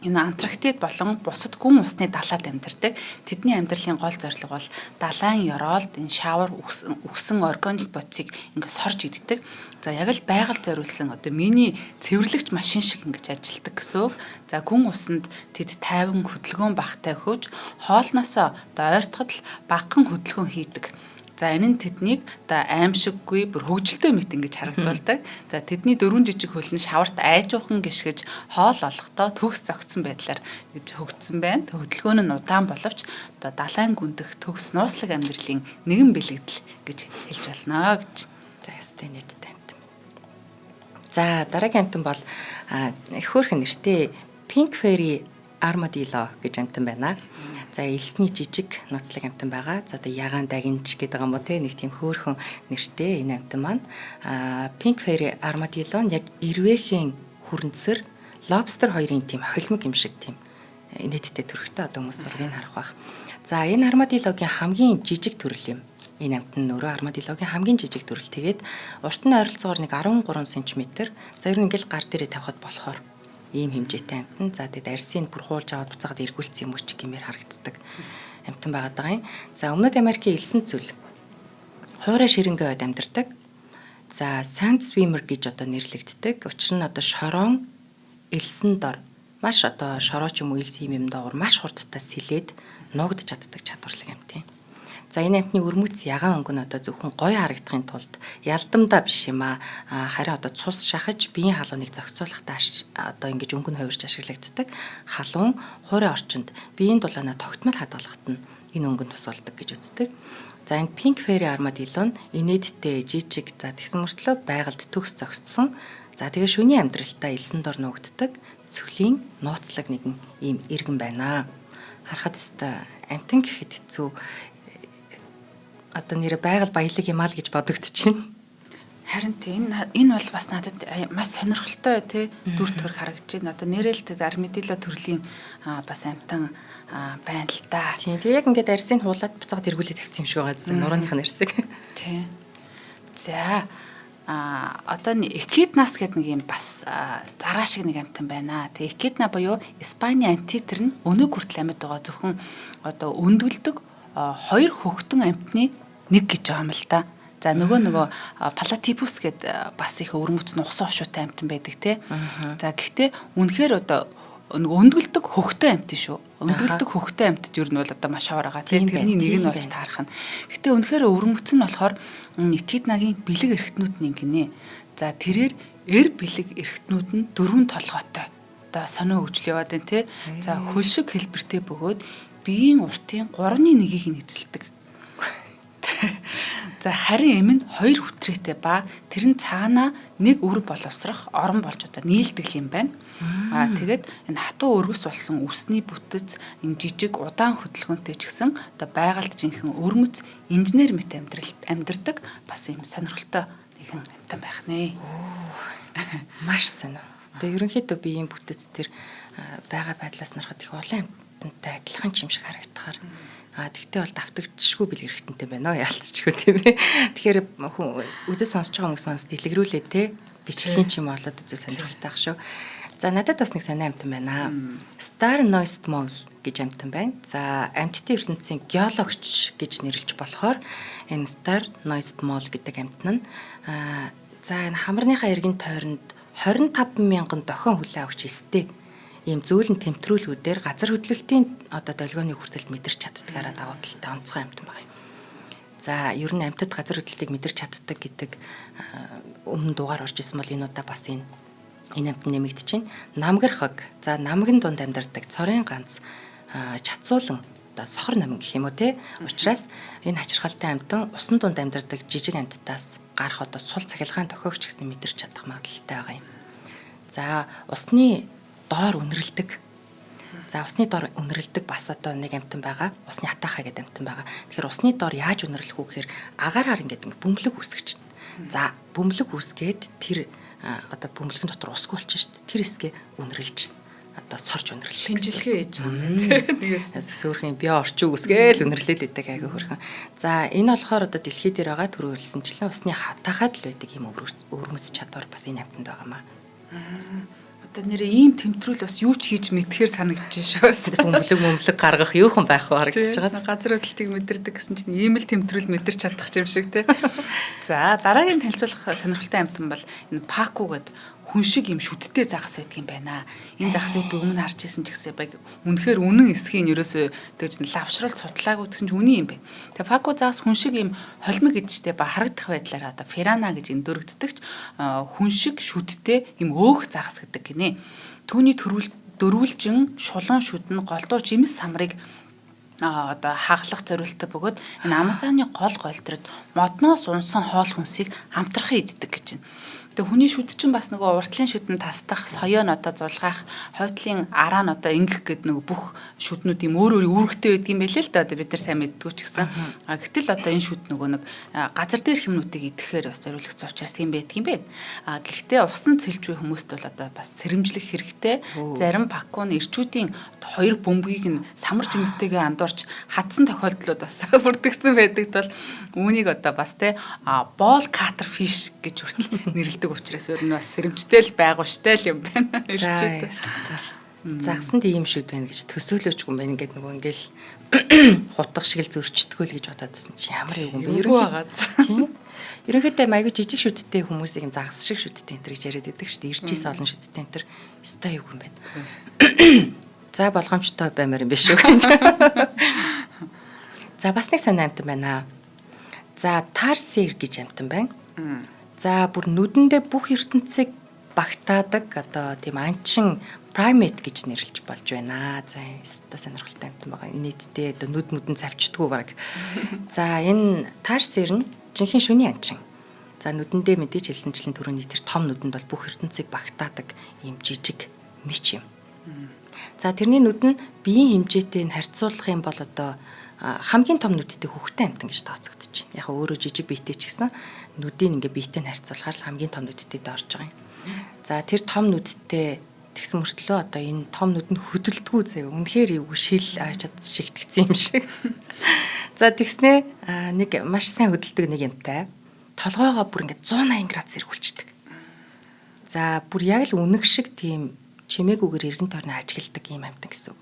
энэ Антарктид болон бусад гүн усны далайд амьдардаг. Тэдний амьдралын гол зорилго бол далайн ёроолд энэ шавар үхсэн органик бодисыг ингээ сорж иддэг. За, яг л байгаль зориулсан одоо миний цэвэрлэгч машин шиг ингэж ажилладаг гэсэн үг. За, гүн усанд тэд тайван хөдөлгөөн багтай хөвж хоолноосоо одоо ойртоход л багахан хөдөлгөөн хийдэг. За, энэ нь тэднийг одоо аимшиггүй бүр хөгжилтэй мэт ингэж харагдуулдаг. За, тэдний дөрвөн жижиг хөл нь шаварт айжуухан гიშгэж хоол олохдоо төгс зогцсон байдлаар гэж хөгжсөн байна. Хөдөлгөөн нь удаан боловч одоо далайн гүндэх төгс нууцлаг амьдралын нэгэн бэлэгдэл гэж хэлж болно гэж. За, ястай нийттэй амт. За, дараагийн амтан бол хөөрхөн нэртэй Pink Fairy Armadillo гэж амтан байна. За, элсний жижиг нууцлаг амтан байгаа. За, одоо ягаан дагинч гэдэг юм уу те нэг тийм хөөрхөн нэртэй энэ амтан маань. Pink Fairy Armadillo нь яг эрвээхэн хүрэнцэр lobster хоёрын тийм холимог юм шиг тийм инээдтэй төрхтэй одоо хүмүүс зургийг харах байх. За, энэ armadillo-гийн хамгийн жижиг төрөл юм. Энэ амтан нь өөрөө armadillo-гийн хамгийн жижиг төрөл. Тэгээд урт нь ойролцоогоор нэг 13 см. За, ер нь ингээл гар дээрээ тавихад болохоор ийм хэмжээтэй амтан. За, тэгэд арьсыг бүр хуулж аваад буцаагаад эргүүлсэн юм уу ч гэмээр харагддаг амтан байгаад байгаа юм. За, Өмнөд Америкийн элсэн цөл хуурай ширэнгээ ойд амьдардаг. За, sand swimmer гэж одоо нэрлэгддэг. Учир нь одоо шороон элсэн дор маш одоо шороо ч юм уу элс юм юм доогуур маш хурдтай сэлээд нуугдж чаддаг чадварлаг амт юм. За, энэ амтны өрмөц ягаан өнгө нь одоо зөвхөн гоё харагдахын тулд ялдамдаа биш юм аа. Харин одоо цус шахаж биеийн халууныг зохицуулахдаа одоо ингэж өнгө нь хувирч ашиглагддаг. Халуун хуурай орчинд биеийн дулаанаа тогтмол хадгалахад нь энэ өнгө нь тусалдаг гэж үздэг. За, энэ Pink Fairy Armadillo нь инээдтэй жижиг, за тэгсэн мөртлөө байгальд төгс зогссон. За, тэгээ шөнийн амьдралтаа элсэн дор нуугддаг цөлийн нууцлаг нэгэн ийм иргэн байна. Харахад өстой амтан гэхэд хэцүү одоо нэрэ байгаль баялаг юм аа л гэж бодогдчихэв. Харин тий энэ бол бас надад маш сонирхолтой тий дүр төрх харагдаж байна. Одоо нэрэл тэг армадилло төрлийн бас амтан байна л да. Тийм. Тэгээ яг ингээд арьсыг хуулаад буцаагаад эргүүлээд тавьсан юм шиг байгаа зү нурууных нь арьсыг. Тий. За, Одоо Экиднас гэдэг нэг юм бас зараа шиг нэг амьтан байна. Тэгээ Экидна буюу Испани антитер нь өнөг хүртэл амьд байгаа зөвхөн одоо өндгөлдөг хоёр хөгтөн амьтны нэг гэж байгаа юм л да. За нөгөө Платипус гэд бас их өвөрмөц нухсан овшуутай амьтан байдаг те. За гэхдээ үнэхээр одоо өндгөлдөг хөгтөн амьтан шүү. Өндгөлдөг хөгтөн амьтад ер нь бол одоо маш ховор байгаа тийм, тэрний нэг нь болж таарах нь. Гэтэ үнэхээр өвөрмөц нь болохоор Экиднагийн бэлэг эрхтнүүд нь гинэ. За тэрээр эр бэлэг эрхтнүүд нь дөрвөн толгойтой. Одоо сонио хөгжил яваад байна те. За хөл шиг хэлбэртэй бөгөөд биеийн уртын 3-ны 1-ийг нь эзэлдэг. За харин эм нь хоёр хүтрээтэй ба тэр нь цаанаа нэг үр боловсрох орон болж одоо нийлдэг юм байна. Тэгээд энэ хатуу өргөс болсон үсний бүтэц энэ жижиг удаан хөдөлгөөнтэй ч гэсэн одоо байгальд жинхэнэ өвөрмөц инженер мэт амьдрал амьдардаг бас юм сонирхолтой нэгэн амьтан байх нэ. Маш сонио. Тэгээ ерөнхийдөө биеийн бүтэц тэр байгаа байдлаас нарахад их олон амьтантай адилхан юм шиг харагдахаар. Тэгтээ бол давтагдшгүй бэлэг эрхтэнтэй байна оо яалтчгүй тийм ээ. Тэгэхээр хүн үзэл сонсож байгаа хүмүүс манас дэлгэрүүлээ те. Бичлэгийн ч юм болоод үзэл сонирхолтой ах шүү. За надад бас нэг сонио амьтан байна. Star Noise Mole гэж амьтан байна. За амьтдын ертөнцийн геологч гэж нэрлэж болохоор энэ Star Noise Mole гэдэг амьтан нь за энэ хамарныхаа эргэн тойронд 25 мянган дохион хүлээ авах эстэй ийм зөөлөн тэмтрүүлгүүдээр газар хөдлөлтийн одоо долгионы хүртэл мэдэрч чаддгаараа давуу талтай онцгой амьтан байгаа юм. За ер нь амьтад газар хөдлөлтийг мэдэрч чаддаг гэдэг өмнө дугаар орж исэн бол энэ удаа бас энэ амьтан нэмэгдэж байна. Намгар хог. За намган дунд амьдардаг цорын ганц чацуулан одоо сохор номин гэх юм уу те. Учираас энэ хачирхалтай амьтан усан дунд амьдардаг жижиг амьтдаас гарах одоо сул цахилгаан тохиогч гэсэн мэдэрч чадах магадлалтай байгаа юм. За усны доор үнэрлэдэг. За усны доор үнэрлэдэг бас одоо нэг амьтан байгаа. Усны атаахай гэдэг амьтан байгаа. Тэгэхээр усны доор яаж үнэрлэх үү гэхээр агаараар ингээд бөмбөлөг үүсгэж байна. За бөмбөлөг үүсгээд тэр одоо бөмбөлгөн дотор усгүй болчих шүү дээ. Тэр хэсгээ үнэрлж одоо сорж үнэрлэх. Шинжилгээ хийж байгаа юм тийм. Тэгээс сөөрхэн био орчин үүсгээл үнэрлээд идэг айгүй хөрхөн. За энэ болохоор одоо дэлхий дээр байгаа төрүүлсэнчлэн усны хатаахад л байдаг юм өвөрмөц чадвар бас энэ амьтанд байгаа маа. Одоо нэрээ ийм тэмтрүүл бас юу ч хийж мэдхээр санагдаж шүү. Бөмбөлөг гаргах юухан байх вэ харагдаж байгаа. Газар хөдлөлтийг мэдэрдэг гэсэн чинь ийм л тэмтрүүл мэдэрч чадах юм шиг те. За дараагийн танилцуулах сонирхолтой амьтан бол энэ паку гэдэг хүн шиг юм шүдтэй загас байдаг юм байна. Энэ загасыг би өмнө харж ирсэн ч гэсэн баг үнэхээр үнэн эсхийг ерөөсөө тэгж лавшруулж судлаагүй гэсэн чинь үнэн юм байна. Тэгээ паку загас хүн шиг юм холимог гэдэгчтэй ба харагдах байдлаараа одоо ферана гэж энэ дөрөгддөгч хүн шиг шүдтэй юм өөх загас гэдэг гинэ. Түүний дөрвөлжин шулуун шүд нь голдуу жимс самрыг одоо хаглах зориулттай бөгөөд энэ Амазоны гол голдрод модноос унсан хоол хүнсийг амтрахын иддэг гэж байна. Тэгээ хүний шүд чинь бас нөгөө уртлын шүдэн тастах, соёо нь одоо зулгаах, хойтлын араа нь одоо ингэх гээд нөгөө бүх шүднүүд юм өөр өөр үүрэгтэй байдаг юм байлээ л да. Одоо бид нар сайн мэддэггүй ч гэсэн. А гэтэл одоо энэ шүд нөгөө нэг газар дээр хэмнүүдийг идэхээр бас зориулагдсан учраас тийм байдаг юм байна. А гэхдээ усан цэлжгүй хүмүүст бол одоо бас сэрэмжлэх хэрэгтэй. Зарим пакун ирчүүдийн хоёр бөмбөгийг нь самар жимстэйгээ андуурч хатсан тохиолдлууд бас бүрдэгдсэн байдаг тул үүнийг одоо бас те боол катер фиш гэж хүртэл нэрлэдэг учраас өөр нь бас сэрэмжтэй л байгуу штэ л юм байна. Ирчүүд. Загсанд ийм шүд байна гэж төсөөлөөчгүй юм байна. Ингээд нөгөө ингээл хутгах шиг л зөрчдгөө л гэж бодоод байсан чи ямар юм бэ? Ерөнхийдөө ерөнхийдөө айгүй жижиг шүдтэй хүмүүсийг юм загас шиг шүдтэй энэ төр гэж яриад байдаг шүү дээ. Ирчээс олон шүдтэй энэ төр өстой юу юм байна. За болгоомжтой баймаар юм биш үү гэж. За бас нэг сонин амтан байна. За тарсер гэж амтан байна. За бүр нүдэндээ бүх ертөнцийг багтаадаг одоо тийм анчин primate гэж нэрлэж болж байна. За өстой сонирхолтой амтан байгаа. Инээдтэй одоо нүд мүдэн цавчдгүү баг. За энэ тарсер нь жинхэнэ шүний анчин. За нүдэндээ мэдээж хэлсэнчлэн түрүүний тэр том нүдэнд бол бүх ертөнцийг багтаадаг ийм жижиг мич юм. За тэрний нүд нь биеийн хэмжээтэй нь харьцуулах юм бол одоо хамгийн том нүдтэй хүүхдтэй амтан гэж тооцогдож байна. Яг өөрөө жижиг биетэй ч гэсэн нүдийг ингээ биетэй нь харьцуулахаар л хамгийн том нүдтэй орж байгаа юм. За тэр том нүдтэй тэгсэн мөртлөө одоо энэ том нүд нь хөдөлдгүү заяа. Үнэхээр эвгүй шил чад шигтгэцэн юм шиг. За тэгснээ нэг маш сайн хөдөлдөг нэг юмтай. Толгоогоо бүр ингээд 180 градус эргүүлчихдэг. За бүр яг л үнэг шиг тийм чимээгүйгээр эргэн тойрноо ажигладаг ийм амьтан гэсэн үг.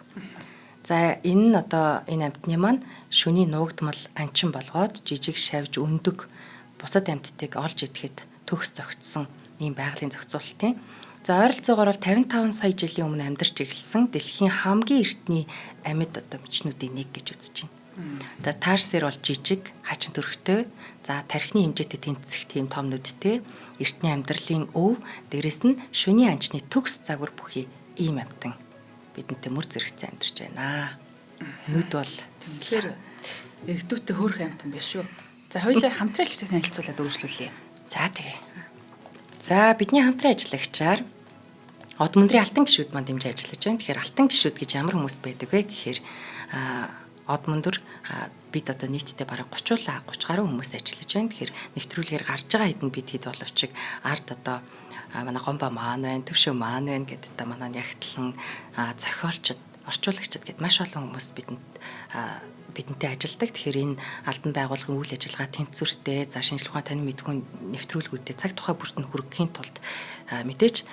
За энэ нь одоо энэ амьтны маань шөний нуугдмал анчин болгоод жижиг шавж өндөг бусад амьтдыг олж идэхэд төгс зөгцсөн ийм байгалийн зохицуулалтын. За ойролцоогоор бол 55 сая жилийн өмнө амьдарч эхэлсэн дэлхийн хамгийн эртний амьд одоо мөчнүүдийн нэг гэж үзэж байна. За тарсер бол жижиг, хачин төрхтэй, за тархины хэмжээтэй тэнцэх тийм том нүдтэй, эртний амьдралын өв, дээрэс нь шөний анчны төгс загвар бүхий ийм амьтан бидэнтэй мөр зэрэгцэн амьдарч байна. Нүд бол тэгэхээр эрэгдүүтэй хөөрөх амьтан биш шүү. За хоёулаа хамтран ажиллагчтай танилцуулаад үргэлжлүүлье. За тэгээ. За бидний хамтран ажиллагчаар Од мөндрийн алтан гишүүд маань дэмжиж ажиллаж байна. Тэгэхээр алтан гишүүд гэж ямар хүмүүс байдаг вэ гэхээр од мөндөр бид одоо нийтдээ бараг 30 гаруй хүмүүс ажиллаж байна. Тэгэхээр нэвтрүүлгээр гарч байгаа хэдэн бид хэд боловч ард одоо манай гомбо маань байна, төвшөө маань байна гэдэг одоо манай ягтлан зохиолчд, орчуулагчид гэд маш олон хүмүүс бидэнтэй ажилладаг. Тэгэхээр энэ албан байгууллагын үйл ажиллагаа тэнцвэртэй, за шинжлэх ухаан танин мэдхүйн нэвтрүүлгүүдэд цаг тухай бүрт нь хүргэхийн тулд мэдээж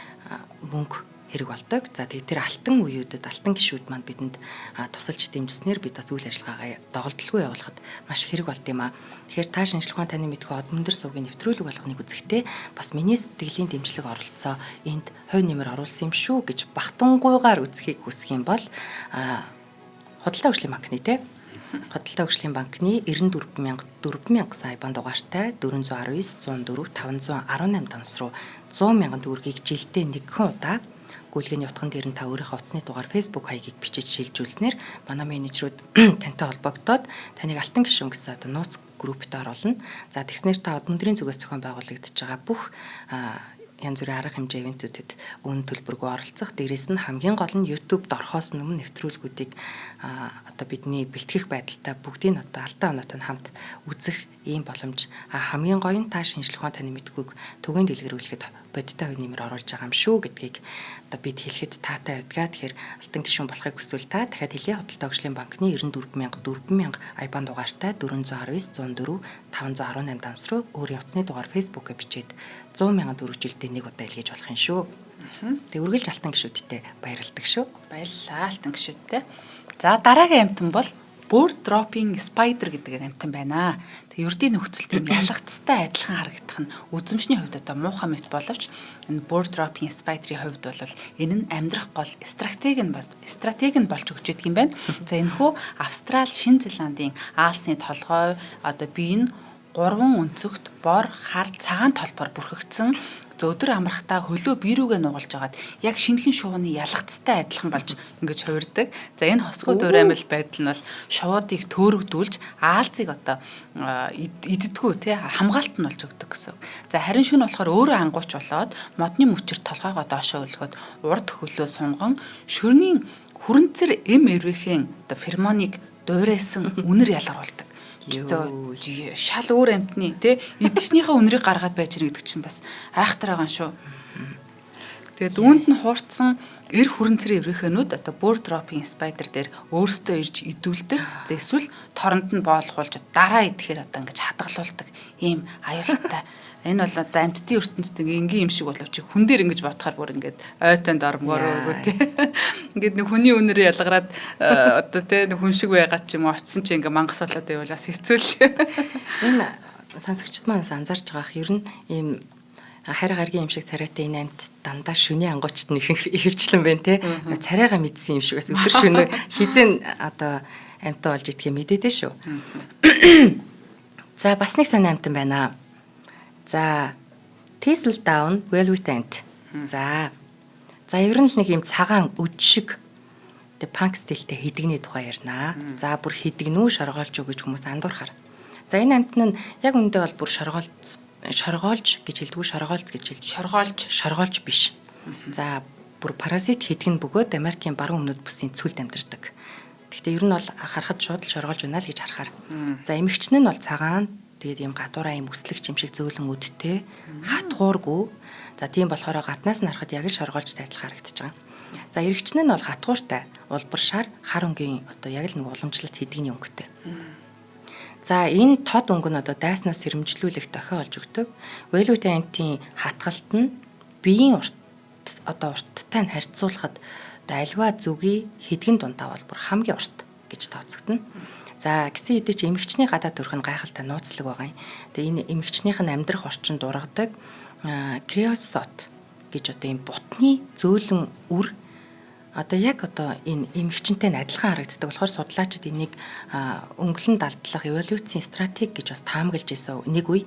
мөнгө хэрэг болдог. За тэгээд тэр алтан үеүүдэд алтан гишүүд маань бидэнд тусалж дэмжснээр бид бас үйл ажиллагаагаа доголдолгүй явуулахад маш хэрэг болд юм аа. Тэгэхээр та шинжлэх ухаан таны мэдхүй од мөндөр сувгийн нэвтрүүлэг болгоныг үзэхдээ бас миний сэтгэлийн дэмжлэг оролцоо энд хувь нэмэр оруулсан юм шүү гэж багтангуйгаар үзхийг хүсэх юм бол худалдаа хөгжлийн банкны те Худалдаа хөгжлийн банкны 94 4000 сая бан дугаартай 419 104 518 данс руу 100 мянган төгрөгийг жилдээ нэгэн удаа гүйлгээний утган дээр нь та өөрийнхөө утасны дугаар Facebook хаягийг бичиж шилжүүлснээр манай менежерүүд тантай холбогдоод таныг алтан гишүүн гэсэн одоо нууц группт оруулна. За тэгснээр та өдрийн зүгээс зохион байгуулагдаж байгаа бүх янз бүрийн арга хэмжээ ивентүүдэд үн төлбөргүй оролцох. Дээрээс нь хамгийн гол нь YouTube-д орохоос өмнө нэвтрүүлгүүдийг одоо бидний бэлтгэх байдалтай бүгдийг одоо алдаа оноотой хамт үзэх ийм боломж. Хамгийн гоё нь та шинжлэх ухаан таны мэдхүйг түгээн дэлгэрүүлэхэд бодиттой хувь нэмэр оруулж байгаа юм шүү гэдгийг одоо бид хэлэхэд таатай байдгаа. Тэгэхээр алтан гишүүн болохыг хүсвэл та дахиад хэлье. Худалдаа хөгжлийн банкны 94 4000 IBAN дугаартай 419 104 518 данс руу өөрийн утасны дугаар Facebook-ыг бичээд 100 мянган төгрөг жилдээ нэг удаа илгээж болох юм шүү. Тэг үргэлж алтан гишүүдтэй баярладаг шүү. Баярлалаа алтан гишүүдтэй. За дараагийн амьтан бол bird dropping spider гэдэг амьтан байна. Тэг ердийн нөхцөл тийм ялгацтай адилхан харагдах нь үзэмшний хувьд одоо муухай мэт боловч энэ bird dropping spider-ийн хувьд бол энэ нь амьдрах гол стратеги нь болж өгч идэг юм байна. За энэхүү Австрали, Шинэ Зеландын аалсны толгой одоо бие нь гурван өнцөгт бор, хар, цагаан толбоор бүрхэгдсэн. Өдөр амрахтаа хөлөө бие рүүгээ нугалж агаад яг шинэхэн шувууны ялгацтай адилхан болж ингэж хувирдаг. За энэ хосгоо дуураймал байдал нь бол шувуудыг төөрөгдүүлж аалзыг одоо иддэггүй те хамгаалт нь болж өгдөг гэсэн. За харин шөнө болохоор өөрөө ангууч болоод модны мөчөр толгойгоо доошоо өлгөөд урд хөлөө сунган шөрний хүрэнцэр эм эрвэхэн одоо фермоныг дуурайсан үнэр ялгаруулдаг. Өстой шал өөр амтны тий идчихнийхээ үнэрийг гаргаад байж гэнэ гэдэг чинь бас айхтар байгаа юм шүү. Тэгээд үүнд нь хуурцсан эр хүрэнцэр эврэхэнүүд одоо bird dropping spider дээр өөрсдөө ирж идүүлдэг. За эсвэл торонд нь боолгуулж дараа идэхээр одоо ингэж хадгалуулдаг ийм аюултай. Энэ бол одоо амьтдын ертөнцид ингээ энгийн юм шиг боловч хүн дээр ингэж бодохоор бүр ингээд ойтонд ормгоор өгөө тий. Ингээд нэг хүний үнэр ялгараад одоо тий нэг хүн шиг байгаа ч юм уу очисон чи ингээ мангас болоод байвал бас хэцүү л. Энэ сонсогчд маань анзаарч байгаа х ер нь ийм харь гаргийн юм шиг царайтай энэ амьт дандаа шүний ангуучт нь ихэвчлэн байна те. Царайгаа мэдсэн юм шиг бас өдөр шөнө хизэн одоо амьтан болж идэх юм мэдээдээ шүү. За бас нэг сонь амьтан байна. За Thistle Down Velvet Ant. За. За ер нь л нэг юм цагаан өд шиг тэг панк стилтэй хэдэгний тухай ярина. За бүр хэдэгнүү шоргоолж өгөж хүмүүс андуурхаар. За энэ амьтан нь яг үүндээ бол бүр шоргоолж гэж хэлдэггүй, шоргоолц гэж хэлж. Шоргоолж биш. За бүр паразит хэдэг нь бөгөөд Америкийн баруун өмнөд бүсийн цөлд амьдардаг. Гэхдээ ер нь бол харахад шууд л шоргоолж байна л гэж харахаар. За эмэгчин нь бол цагаан, тэгээд ийм гадуураа ийм өслөгч юм шиг зөөлөн өдтэй, хатгуургүй. За тийм болохоор гаднаас нь харахад яг л шоргоолж адилхан харагдаж байгаа. За эрэгчин нь бол хатгууртай, улбар шар, хар өнгийн одоо яг л нэг уламжлалт хэдэгний өнгөтэй. За энэ тод өнгө нь одоо дайснаас сэрэмжлүүлэх дохио олж өгдөг. Velvet ant-ийн хатгалт нь биеийн урт одоо урттай нь харьцуулахад одоо альва зүгийн хэдгэн дундаа бол бүр хамгийн урт гэж тооцогдно. За гисэн хэдий ч эмэгчний гадаа төрөх нь гайхалтай нууцлаг байгаа юм. Тэгээ энэ эмэгчнийх нь амьдрах орчинд дургадаг криосот гэж одоо энэ бутны зөөлөн үр одоо яг одоо энэ эмэгчэнтэй нь адилхан харагддаг болохоор судлаачид энийг өнгөлөн далдлах эволюцийн стратеги гэж бас таамаглаж ирсэн нэг үе.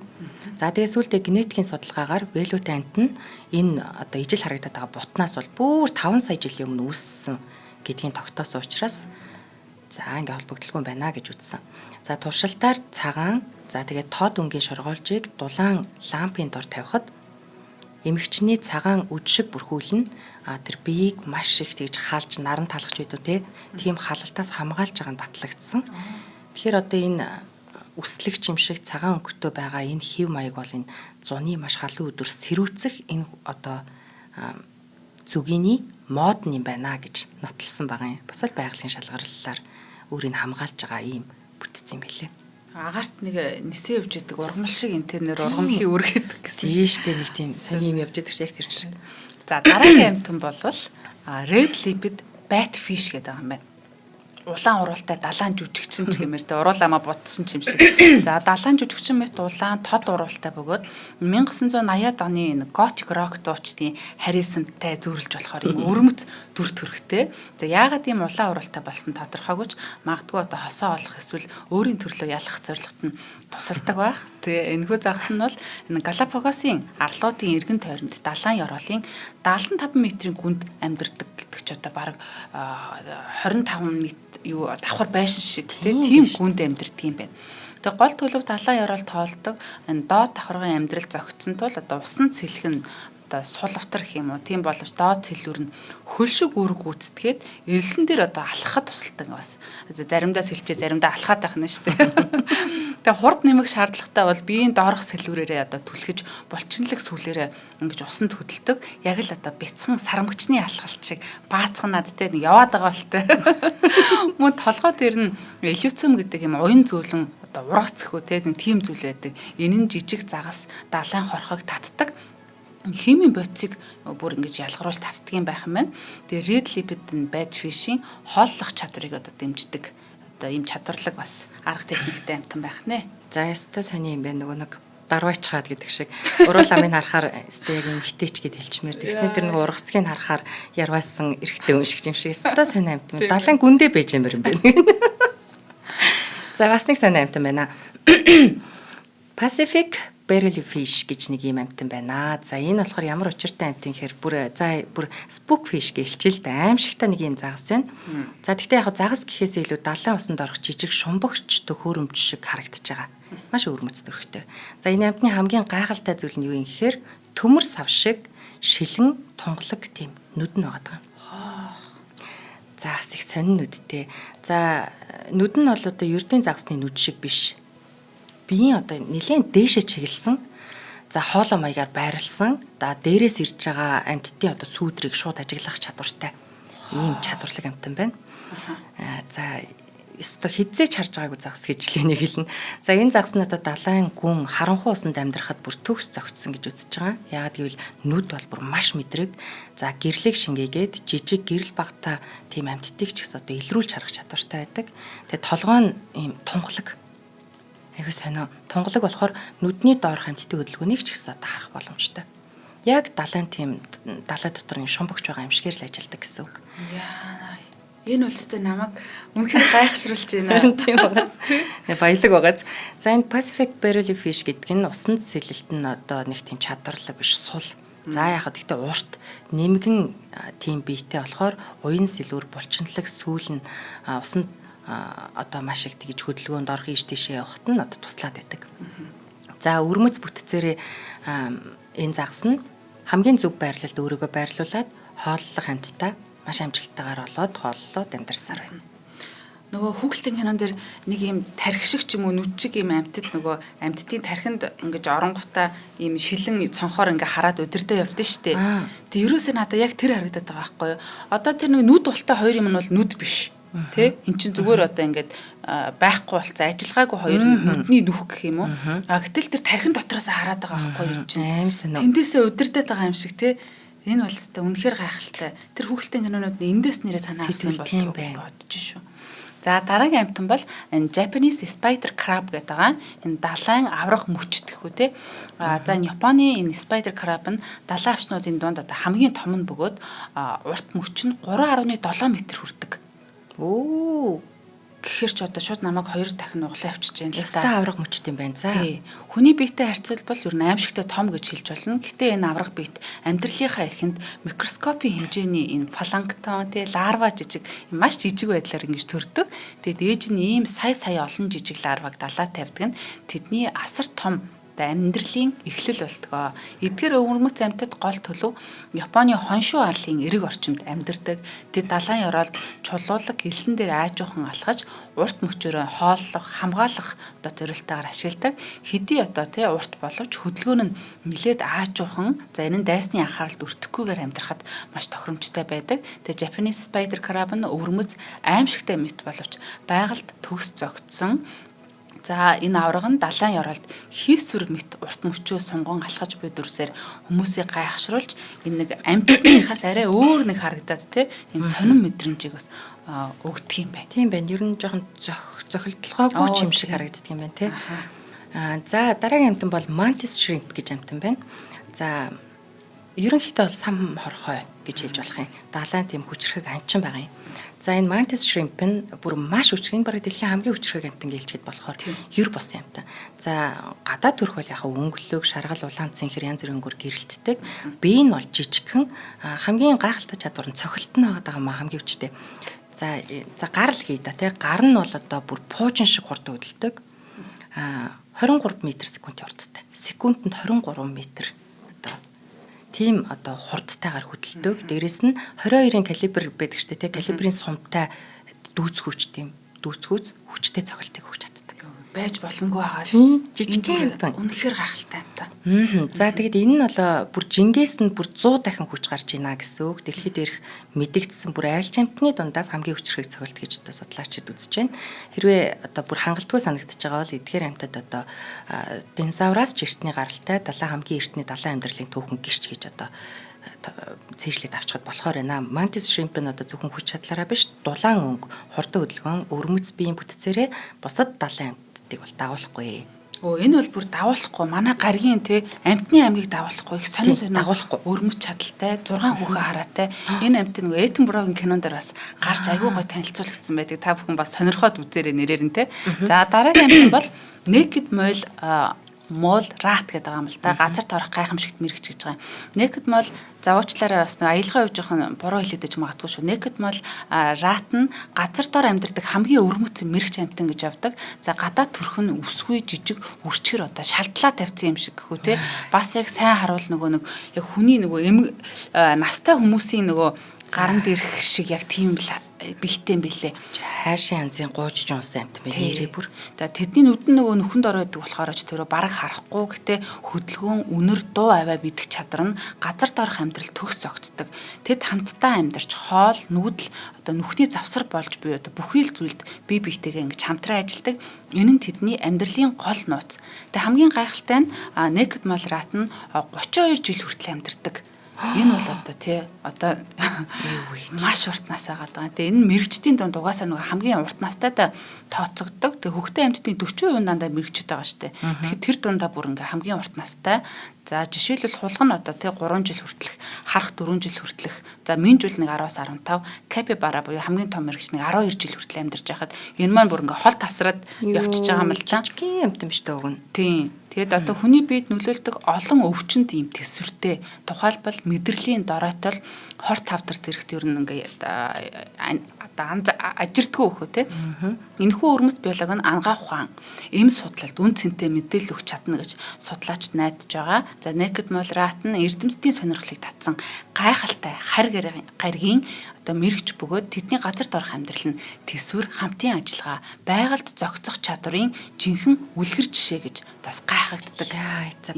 За тэгээ сүүлдээ генетикийн судалгаагаар Velvet ant нь энэ одоо ижил харагдаад байгаа бутнаас бол бүр 5 сая жилийн өмнө үүссэн гэдгийг тогтоосон учраас за ингээ холбогдолгүй байна гэж үзсэн. За туршилтаар цагаан, за тэгээд тод өнгийн шоргоолжийг дулаан лампын дор тавихад эмэгчний цагаан үд шиг бүрхүүлнэ. А тэр биеийг маш их тэгж халж наран талхаж байдгүй те. Тийм халалтаас хамгаалж байгаа нь батлагдсан. Тэгэхээр одоо энэ үслэгч юм шиг цагаан өнгөтэй байгаа энэ хэв маяг бол энэ зуны маш халуун өдөр сэрүүцэх энэ одоо зүгийний мод юм байна гэж нотолсон байгаа юм. Бас л байгалийн шалгарлалаар өөрийг хамгаалж байгаа ийм бүтц юм байлээ. Агаарт нэг нисээ явж идэг ургамал шиг энэ тэр нэр ургамлын үргээд гэсэн. Тийм штэ, нэг тийм сони юм явж идэг шиг яг тэр шиг. За дараагийн амьтан болвол red lipped batfish гэдэг юм байна. Улаан уруултай далайн жүжигчин ч гэмээр те, уруулаамаа будсан ч юм шиг. За далайн жүжигчин мэт улаан тод уруултай бөгөөд 1980-ад оны энэ gothic rock дуучдын харизмтай зүйрлэж болохоор юм өвөрмөц дүр төрхтэй. За яагаад ийм улаан уруултай болсон тодорхойгүй ч магадгүй одоо хосоо олох эсвэл өөрийн төрлөө ялах зорилгот нь тусалдаг байх. Тэгээ энэхүү загас нь бол энэ Галапагосын арлуудын эргэн тойронд далайн ёроолын 75 метрийн гүнд амьдардаг гэдэг чи одоо бараг 25 м юу давхар байшин шиг тийм гүнд амьдардаг юм байна. Тэгээ гол төлөв далайн ёроол тоолдог энэ доод давхаргын амьдрал зохицсон тул одоо усан цэлэх нь одоо сул автар гэх юм уу, тийм боловч доод цэлүүр нь хөл шиг үүрэг гүйцэтгээд элсэн дээр одоо алхахад тусалдаг бас. Заримдаа сэлчээ, заримдаа алхаад байх нь шүү дээ. Тэгээ хурд нэмэх шаардлагатай бол биеийн доорх сэлүүрээрээ одоо түлхэж булчинлаг сүлээрээ ингэж усанд хөдөлдөг. Яг л одоо бяцхан сармагчны алхалт шиг баацганаад те нэг яваад байгаа бол те. Мөн толгой дээр нь элюцум гэдэг юм уян зөөлөн одоо ургац гэх үү те, нэг тийм зүйл байдаг. Энэ нь жижиг загас далайн хорхойг татдаг химийн бодисыг бүр ингэж ялгаруулж татдаг юм байх юм байна. Тэгээ red lipped нь batfish-ийн хооллох чадварыг одоо дэмждэг. Одоо ийм чадварлаг бас арга техниктэй амьтан байх нэ. За ястай сони юм байна, нөгөө нэг дарвайчхаад гэдэг шиг уруул амыг харахаар өстэй яг юм хитээч гэд хэлчмээр, тэгснэ тэр нэг ургацгийг харахаар ярваасан эрэгтэй хүн шиг юм шиг өстой сони амьтан. Далайн гүндээ байж юм байна. За бас нэг сони амьтан байна. Pacific Barrel fish гэж нэг юм амьтан байна. За энэ болохоор ямар учиртай амьтан гэхээр бүр spook fish гэлчил дээ. Аимшигтай нэг юм загас байна. За тэгтээ яг загас гэхээс илүү далайн усанд орох жижиг шумбагч төхөөрөмж шиг харагдаж байгаа. Маш өвөрмөц төрхтэй. За энэ амьтны хамгийн гайхалтай зүйл нь юу юм гэхээр төмөр сав шиг шилэн тунгалаг тийм нүд нь байгаа. За бас их сонин нүдтэй. За нүд нь бол одоо ердийн загасны нүд шиг биш. Биеийн одоо нэлээд дээшээ чиглэсэн. За хоолой маягаар байрлсан. За дээрээс ирж байгаа амьтдын одоо сүүдрийг шууд ажиглах чадвартай. Ийм чадварлаг амьтан байна. За ёстой хизээч харж байгаагүй загас гэж л энийг хэлнэ. За энэ загас нь одоо далайн гүн харанхуй усанд амьдрахад бүр төгс зохицсон гэж үзэж байгаа. Яагаад гэвэл нүд бол бүр маш мэдрэг. За гэрлийг шингээгээд жижиг гэрэл багтаа тийм амьтдыг ч гэсэн одоо илрүүлж харах чадвартай байдаг. Тэгээ толгой нь ийм тунгалаг. Айгуу сонио. Тунгалаг болохоор нүдний доорх амьтдын хөдөлгөөнийг ч гэсэн одоо харах боломжтой. Яг далайн тийм далай дотор юм шумбагч байгаа юм шигээр л ажилладаг гэсэн үг. Яа. Энэ бол өстэй намайг үнэхээр гайхшруулж байна. Харин тийм байгааз. Баялаг байгааз. За энэ Pacific Barrel Fish гэдэг нь усанд сэлэлт нь одоо нэг тийм чадварлаг биш, сул. За яхад гэхдээ урт нэмгэн тийм биетэй болохоор уян сэлүүр булчинлаг сүүл нь усанд одоо маш их тэгж хөдөлгөөнд орох, ийш тийшээ явахад нь одоо туслаад байдаг. За өвөрмөц бүтцээрээ энэ загас нь хамгийн зөв байрлалд өөрийгөө байрлуулад хооллох амьттай маш амжилттайгаар олоод хооллоод амьдарсаар байна. Нөгөө хүүхэлдэйн кинон дээр нэг юм тархи шиг ч юм уу нүд шиг юм амьтад нөгөө амьтдын тархинд ингэж оронгуудаа ийм шилэн цонхоор ингээ хараад удирдах явдсан шүү дээ. Тэг ерөөсөө надад яг тэр харагдаад байгаа байхгүй юу? Одоо тэр нэг нүд ултай хоёр юм нь бол нүд биш. Тэ эн чин зүгээр одоо ингээд байхгүй болцсон ажиллагаагүй хоёр нүдний нүх гэх юм уу. А гэтэл тэр тархин дотроос хараад байгаа байхгүй юу чинь. Аим сонио. Тэндээсээ удирдах байгаа юм шиг тэ. Энэ бол өстой үнэхээр гайхалтай. Тэр хүүхэлдэйн кинонууд нь эндээс нэрээ санаа авсан Сэтгэлтэй юм болов байна. бодож шүү. За дараагийн амьтан бол энэ Japanese spider crab гэдэг байгаа. Энэ далайн авраг мөчт гэх үү те. А за энэ Японы энэ spider crab нь далайн авчнуудын дунд одоо хамгийн том нь бөгөөд урт мөч нь 3.7 м хүрдэг. Оо. Гэхэр ч одоо шууд намайг хоёр дахин углаа авчиж байна л Ястай та. авраг мөчт юм байна. За. Тий. Хүний биетэй харьцуулбал ер нь аимшигтай том гэж хэлж болно. Гэтэ энэ авраг биет амьдралынхаа эхэнд микроскопийн хэмжээний энэ планктон, тий, ларва жижиг маш жижиг байдлаар ингэж төрдөг. Тэгээд ээж нь ийм сая сая олон жижиг ларваг далаа тавьдаг нь тэдний асар том одоо амьдралын эхлэл болтгоо. Эдгээр өвөрмөц амьтад гол төлөв Японы Хоншу арлын эрэг орчимд амьдардаг. Тэд далайн ёроолд чулуулаг элсэн дээр аажуухан алхаж урт мөчөөрөө хооллох, хамгаалах одоо зорилтойгоор ашигладаг. Хэдий одоо тий урт боловч хөдөлгөөн нь нилээд аажуухан за энэ нь дайсны анхааралд өртөхгүйгээр амьдрахад маш тохиромжтой байдаг. Тэгээ Japanese spider crab нь өвөрмөц аимшигтай мэт боловч байгальд төгс зогтсон. За энэ авраг нь далайн ёроолд хийсвэр мэт урт мөчөө сунган алхаж буй дүрсээр хүмүүсийг гайхшруулж энэ нэг амьтныхаас арай өөр нэг харагдаад те ийм сонин мэдрэмжийг бас өгдөг юм байна. Тийм байна. Ер нь жоохон зохилдлогоогүй ч юм шиг харагддаг юм байна те. Аа за дараагийн амьтан бол mantis shrimp гэж амьтан байна. За ерөнхийдөө бол сам хорхой гэж хэлж болох юм. Далайн тийм хүчрхэг анчин байгаа юм. За энэ mantis shrimp нь бүр маш хүчрхэг, бараг дэлхийн хамгийн хүчрхэг амьтан гэж хэлчихэд болохоор ер бус амьтан. За гадаад төрх бол яг өнгөлөг, шаргал, улаан цэнхэр янз бүрийн өнгөөр гэрэлтдэг. Бие нь бол жижигхэн, хамгийн гайхалтай чадвар нь цохилт нь байгаа юм хамгийн хүчтэй. За за гарал хий да тий гар нь бол одоо бүр пуужин шиг хурд хөдөлдөг. 23 м секундын хурдтай. Секундэд 23 м одоо тийм одоо хурдтайгаар хөдөлдөг. Дээрэс нь 22-ын калибр байдаг штэ тий калибрын сумтай дүүцхүүч тийм дүүцхүүц хүчтэй цохилтыг өгч чаддаг. Байж боломгүй байгаа. Тийм жижигхэн амьтан. Үнэхээр гайхалтай амьтан. За тэгэд энэ нь болоо бүр жингээс нь бүр 100 дахин хүч гарч ийна гэсэн үг. Дэлхий дээрх мэдэгдсэн бүр айлч амьтны дундаас хамгийн хүчрхэг цохилт гэж одоо судлаачид үзэж байна. Хэрвээ одоо бүр хангалтгүй санагдаж байгаа бол эдгээр амьтад одоо динозавраас ч эртний гаралтай далайн хамгийн эртний далайн амьдралын түүхэн гэрч гэж одоо цээжлээд авчихад болохоор байна. Mantis shrimp нь одоо зөвхөн хүч чадлаараа биш, дулаан өнгө, хурдан хөдөлгөөн, өвөрмөц биеийн бүтцээрээ бусад далайн амьтдыг бол дагуулахгүй. Өө энэ бол бүр дагуулахгүй. Манай гаргийн те амьтны аймгийг дагуулахгүй. Их сонин сонин дагуулахгүй. Өвөрмөц чадaltaй, 6 хүүхэн хараатай. Энэ амьтан нөгөө Этенброгийн кинон дээр бас гарч айгүй гой танилцуулагдсан байдаг. Та бүхэн бас сонирхоод үзээрэй нэрээр нь те. За дараагийн амьтан бол Naked mole mole rat гэдэг байгаа юм л да. Газар торох гайхамшигт мэрэгч гэж байгаа юм. Naked mole за уучлаарай бас нэг аялгаа үе жоохон буруу хэлээд магадгүй шүү. Naked mole rat нь газар дор амьдардаг хамгийн өвөрмөц мэрэгч амьтан гэж явдаг. За гадаа төрх нь өсгүй жижиг үрчгэр одоо шалдлаа тавьсан юм шиг гэхүү те. Бас яг сайн харуул нөгөө нэг яг хүний нөгөө эмэг настай хүмүүсийн нөгөө гаран дээрх шиг яг тийм л биетэй юм бэлээ. Хайшин янзын гуйжиж унсан амьтан байна нэрээ бүр. За тэдний нүд нь нөгөө нүхэнд ороо байдаг болохоор ч тэрөө бараг харахгүй гэтээ хөдөлгөөн үнэр дуу аваа мэдэх чадвар нь газар доорх амьдрал төгс зогтдог. Тэд хамтдаа амьдарч хоол, нүүдэл одоо нүхний завсар болж буй одоо бүхий л зүйлд бие биетэйгээ ингэж хамтран ажилладаг. Энэ нь тэдний амьдралын гол нууц. Тэгээ хамгийн гайхалтай нь Naked mole rat нь 32 жил хүртэл амьдардаг. Энэ бол одоо тий одоо маш урт нас агаад байгаа. Тэгээ энэ мэрэгчдийн дунд угаасаа нөгөө хамгийн урт настай да тооцогддог. Тэгээ хөхтөн амьтдын 40% дандаа мэрэгчд байгаа штэ. Тэгэхээр тэр дундаа бүр ингээ хамгийн урт настай. За жишээлбэл хулган нь одоо тий 3 жил хүртэлх, харах 4 жил хүртэлх, за минжүүл нэг 10-аас 15, капибара буюу хамгийн том мэрэгч нэг 12 жил хүртэл амьдарч байхад энэ маань бүр ингээ хол тасраад явчихж байгаа юм л та. Жижигхэн амьтан биш үү уг нь. Тийм. Тэгээд одоо хүний биед нөлөөлдөг олон өвчнөд ийм төсвөртэй. Тухайлбал мэдрэлийн доройтол, хор тавдар зэрэгт ер нь ингээ одоо ажирдгүй өхөө те. Энэхүү өвөрмөц биологи нь анагаах ухаан, эм судлалд үн цэнтэй мэдээлэл өгч чадна гэж судлаачид найдаж байгаа. За Naked mole rat нь эрдэмтдийн сонирхлыг татсан гайхалтай харь гаригийн одоо мэрэгч бөгөөд тэдний газар дорох амьдрал нь төсвөр хамтын ажиллагаа, байгальд зохицох чадварын жинхэнэ үлгэр жишээ гэж бас гайхагддаг.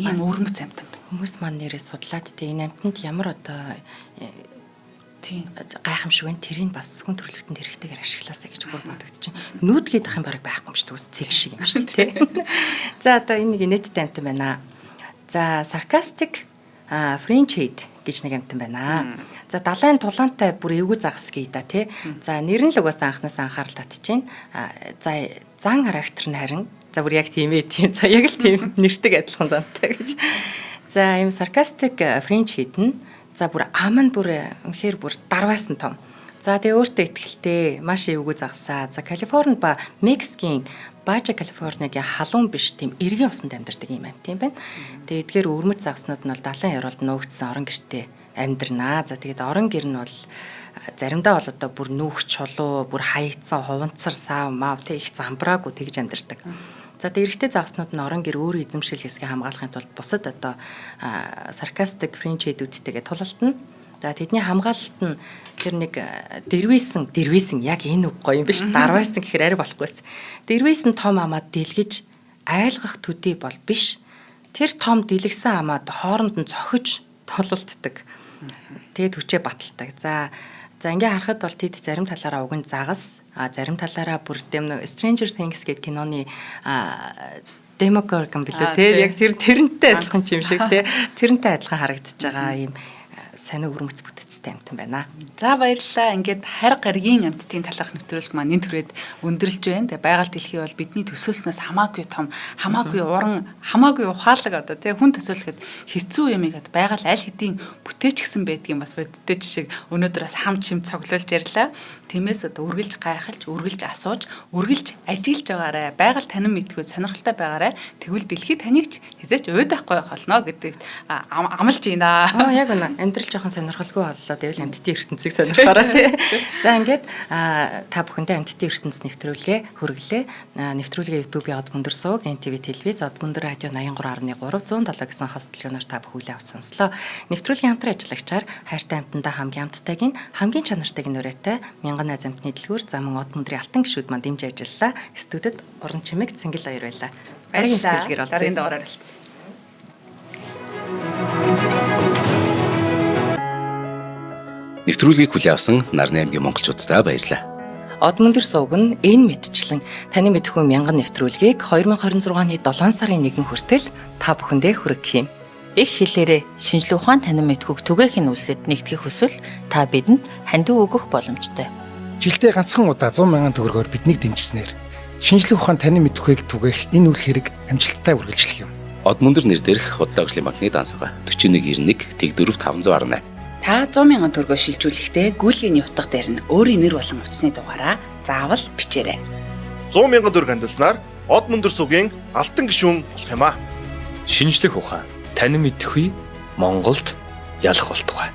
Ийм өвөрмөц амьтан байна. Хүмүүс маань нэрээ судлаад тэ энэ амьтанд ямар одоо Гайхамшиг байна. Тэрийг бас хүн төрөлхтөнд хэрэгтэйгээр ашиглаасаа гэж бүр бодогдож байна. Нүд гээд ах юм бараг байхгүй юм шүү дээ. Цэг шиг юм шүү дээ. За, одоо энэ нэг инээдтэй амьтан байна. За, sarcastic fringehead гэж нэг амьтан байна. За, далайн тулаантай бүр эвгүй загас гээ да, тий. За, нэр нь л угаасаа анханаас анхаарал татчихээн. За, зан характер нь харин за бүр яг тийм ээ, тийм. За, яг л тийм нэртэй адилхан зантай гэж. За, ийм sarcastic fringehead нь за бүр ам нь бүр үнэхээр бүр дарвайсан том. За, тэгээ өөртөө итгэлтэй, маш эвгүй загасаа. За, Калифорни ба Мексикийн Бажа Калифорнигийн халуун биш тийм эргийн усанд амьдардаг юм амьтан юм байна. Тэгээ эдгээр өвөрмөц загаснууд нь бол далайн ёроолд нуугдсан орон гэртээ амьдрнаа. За, тэгээд орон гэр нь бол заримдаа бол одоо бүр нүүх чулуу, бүр хаягдсан хуванцар сав мав тэг их замбраагүй тэгж амьдардаг. За, тэгээд эрэгтэй загаснууд нь орон гэр өөрөө эзэмшил хэсгийг хамгаалахын тулд бусад одоо sarcastic fringehead-үүдтэйгээ тулалдана. За, тэдний хамгаалалт нь тэр нэг дэрвийсэн дэрвийсэн, яг энэ үг гоё юм биш, дарвайсан гэхээр арай болохгүйс. Дэрвийсэн том амаад дэлгэж айлгах төдий бол биш. Тэр том дэлгэсэн амаад хооронд нь цохиж тулалддаг. Тэгээд хүчээ баталдаг. За, ингээ харахад бол тэд зарим талаараа уг нь загас, а зарим талаараа бүр дэм нэг Stranger Things гэдэг киноны Demogorgon билүү те, яг тэр тэрнтэй адилхан юм шиг те, тэрнтэй адилхан харагдаж байгаа юм сонин өвөрмөц бүтэцтэй амьтан байна. За, баярлалаа. Ингээд харь гаригийн амьтдын талаарх нэвтрүүлэг маань энэ түрээд өндөрлж байна. Тэгээ байгаль дэлхий бол бидний төсөөлснөөс хамаагүй том, хамаагүй уран, хамаагүй ухаалаг, одоо тий хүн төсөөлөхөд хэцүү юмыг байгаль аль хэдийн бүтээчихсэн байдгийн бас бодиттой жишээг өнөөдөр бас хам чим цоглуулж ярьлаа. Тиймээс одоо үргэлж гайхалж, үргэлж асууж, үргэлж ажиглаж байгаарай. Байгаль танин мэдхүйд сонирхолтой байгаарай. Тэгвэл дэлхий таныг ч хэзээ ч уйдахгүй байх болно гэдэгт амлаж байна. Аа, яг үнэ. Амьдрал жоохон сонирхолгүй боллоо. Тэгвэл амьтдын ертөнцийг сонирхоорой тий. За, ингээд та бүхэндээ амьтдын ертөнц нэвтрүүлгээ хүргэлээ. Нэвтрүүлгээ YouTube-ийн Од Мөндөр суваг, NTV телевиз, Од Мөндөр радио 83.3, 107 гэсэн хост телефоноор та бүх хүлээн авч сонслоо. Нэвтрүүлгийн хамтран ажиллагчаар хайртай амьтандаа хамгийн амттайг нь, хамгийн чанартайг нь уриатай мянган найз амьтны дэлгүүр, за мөн Од Мөндрийн алтан гишүүд маань дэмжиж ажиллалаа. Студид Уран Чимэг, Цэнгэл хоёр байлаа. Дараагийн нэвтрүүлгээр уулзъя. Дараагийн дугаараар уулзъя. Нэвтрүүлгийг хүлээн авсан Нарны аймгийн монголчууддаа баярлалаа. Од Мөндөр сувг нь энэ мэтчлэн таны мэдэхүй мянган нэвтрүүлгийг 2026 оны 7 сарын 1 хүртэл та бүхэндээ хүргэх юм. Их хэлээрээ шинжлэх ухаан танин мэдэхүйг түгээх нь үлсэд нэгтгэх хүсвэл та бидэнд хандив өгөх боломжтой. Жилдээ ганцхан удаа 100 мянган төгрөгөөр биднийг дэмжсэнээр шинжлэх ухаан танин мэдэхүйг түгээх энэ үйл хэрэг амжилттай үргэлжлэх юм. Од Мөндөр нэр дээрх Худалдаа хөгжлийн банкны данс байгаа. 4191 тэг4 518. Та 100 мянган төгрөгөөр шилжүүлэхдээ гүйлгээний утга дээр нь өөрийн нэр болон утасны дугаараа заавал бичээрэй. 100 мянган төгрөг хандилснаар Од Мөндөр сувгийн алтан гишүүн болох юм аа. Шинжлэх ухаан танин мэдэхүй Монголд ялах болтугай.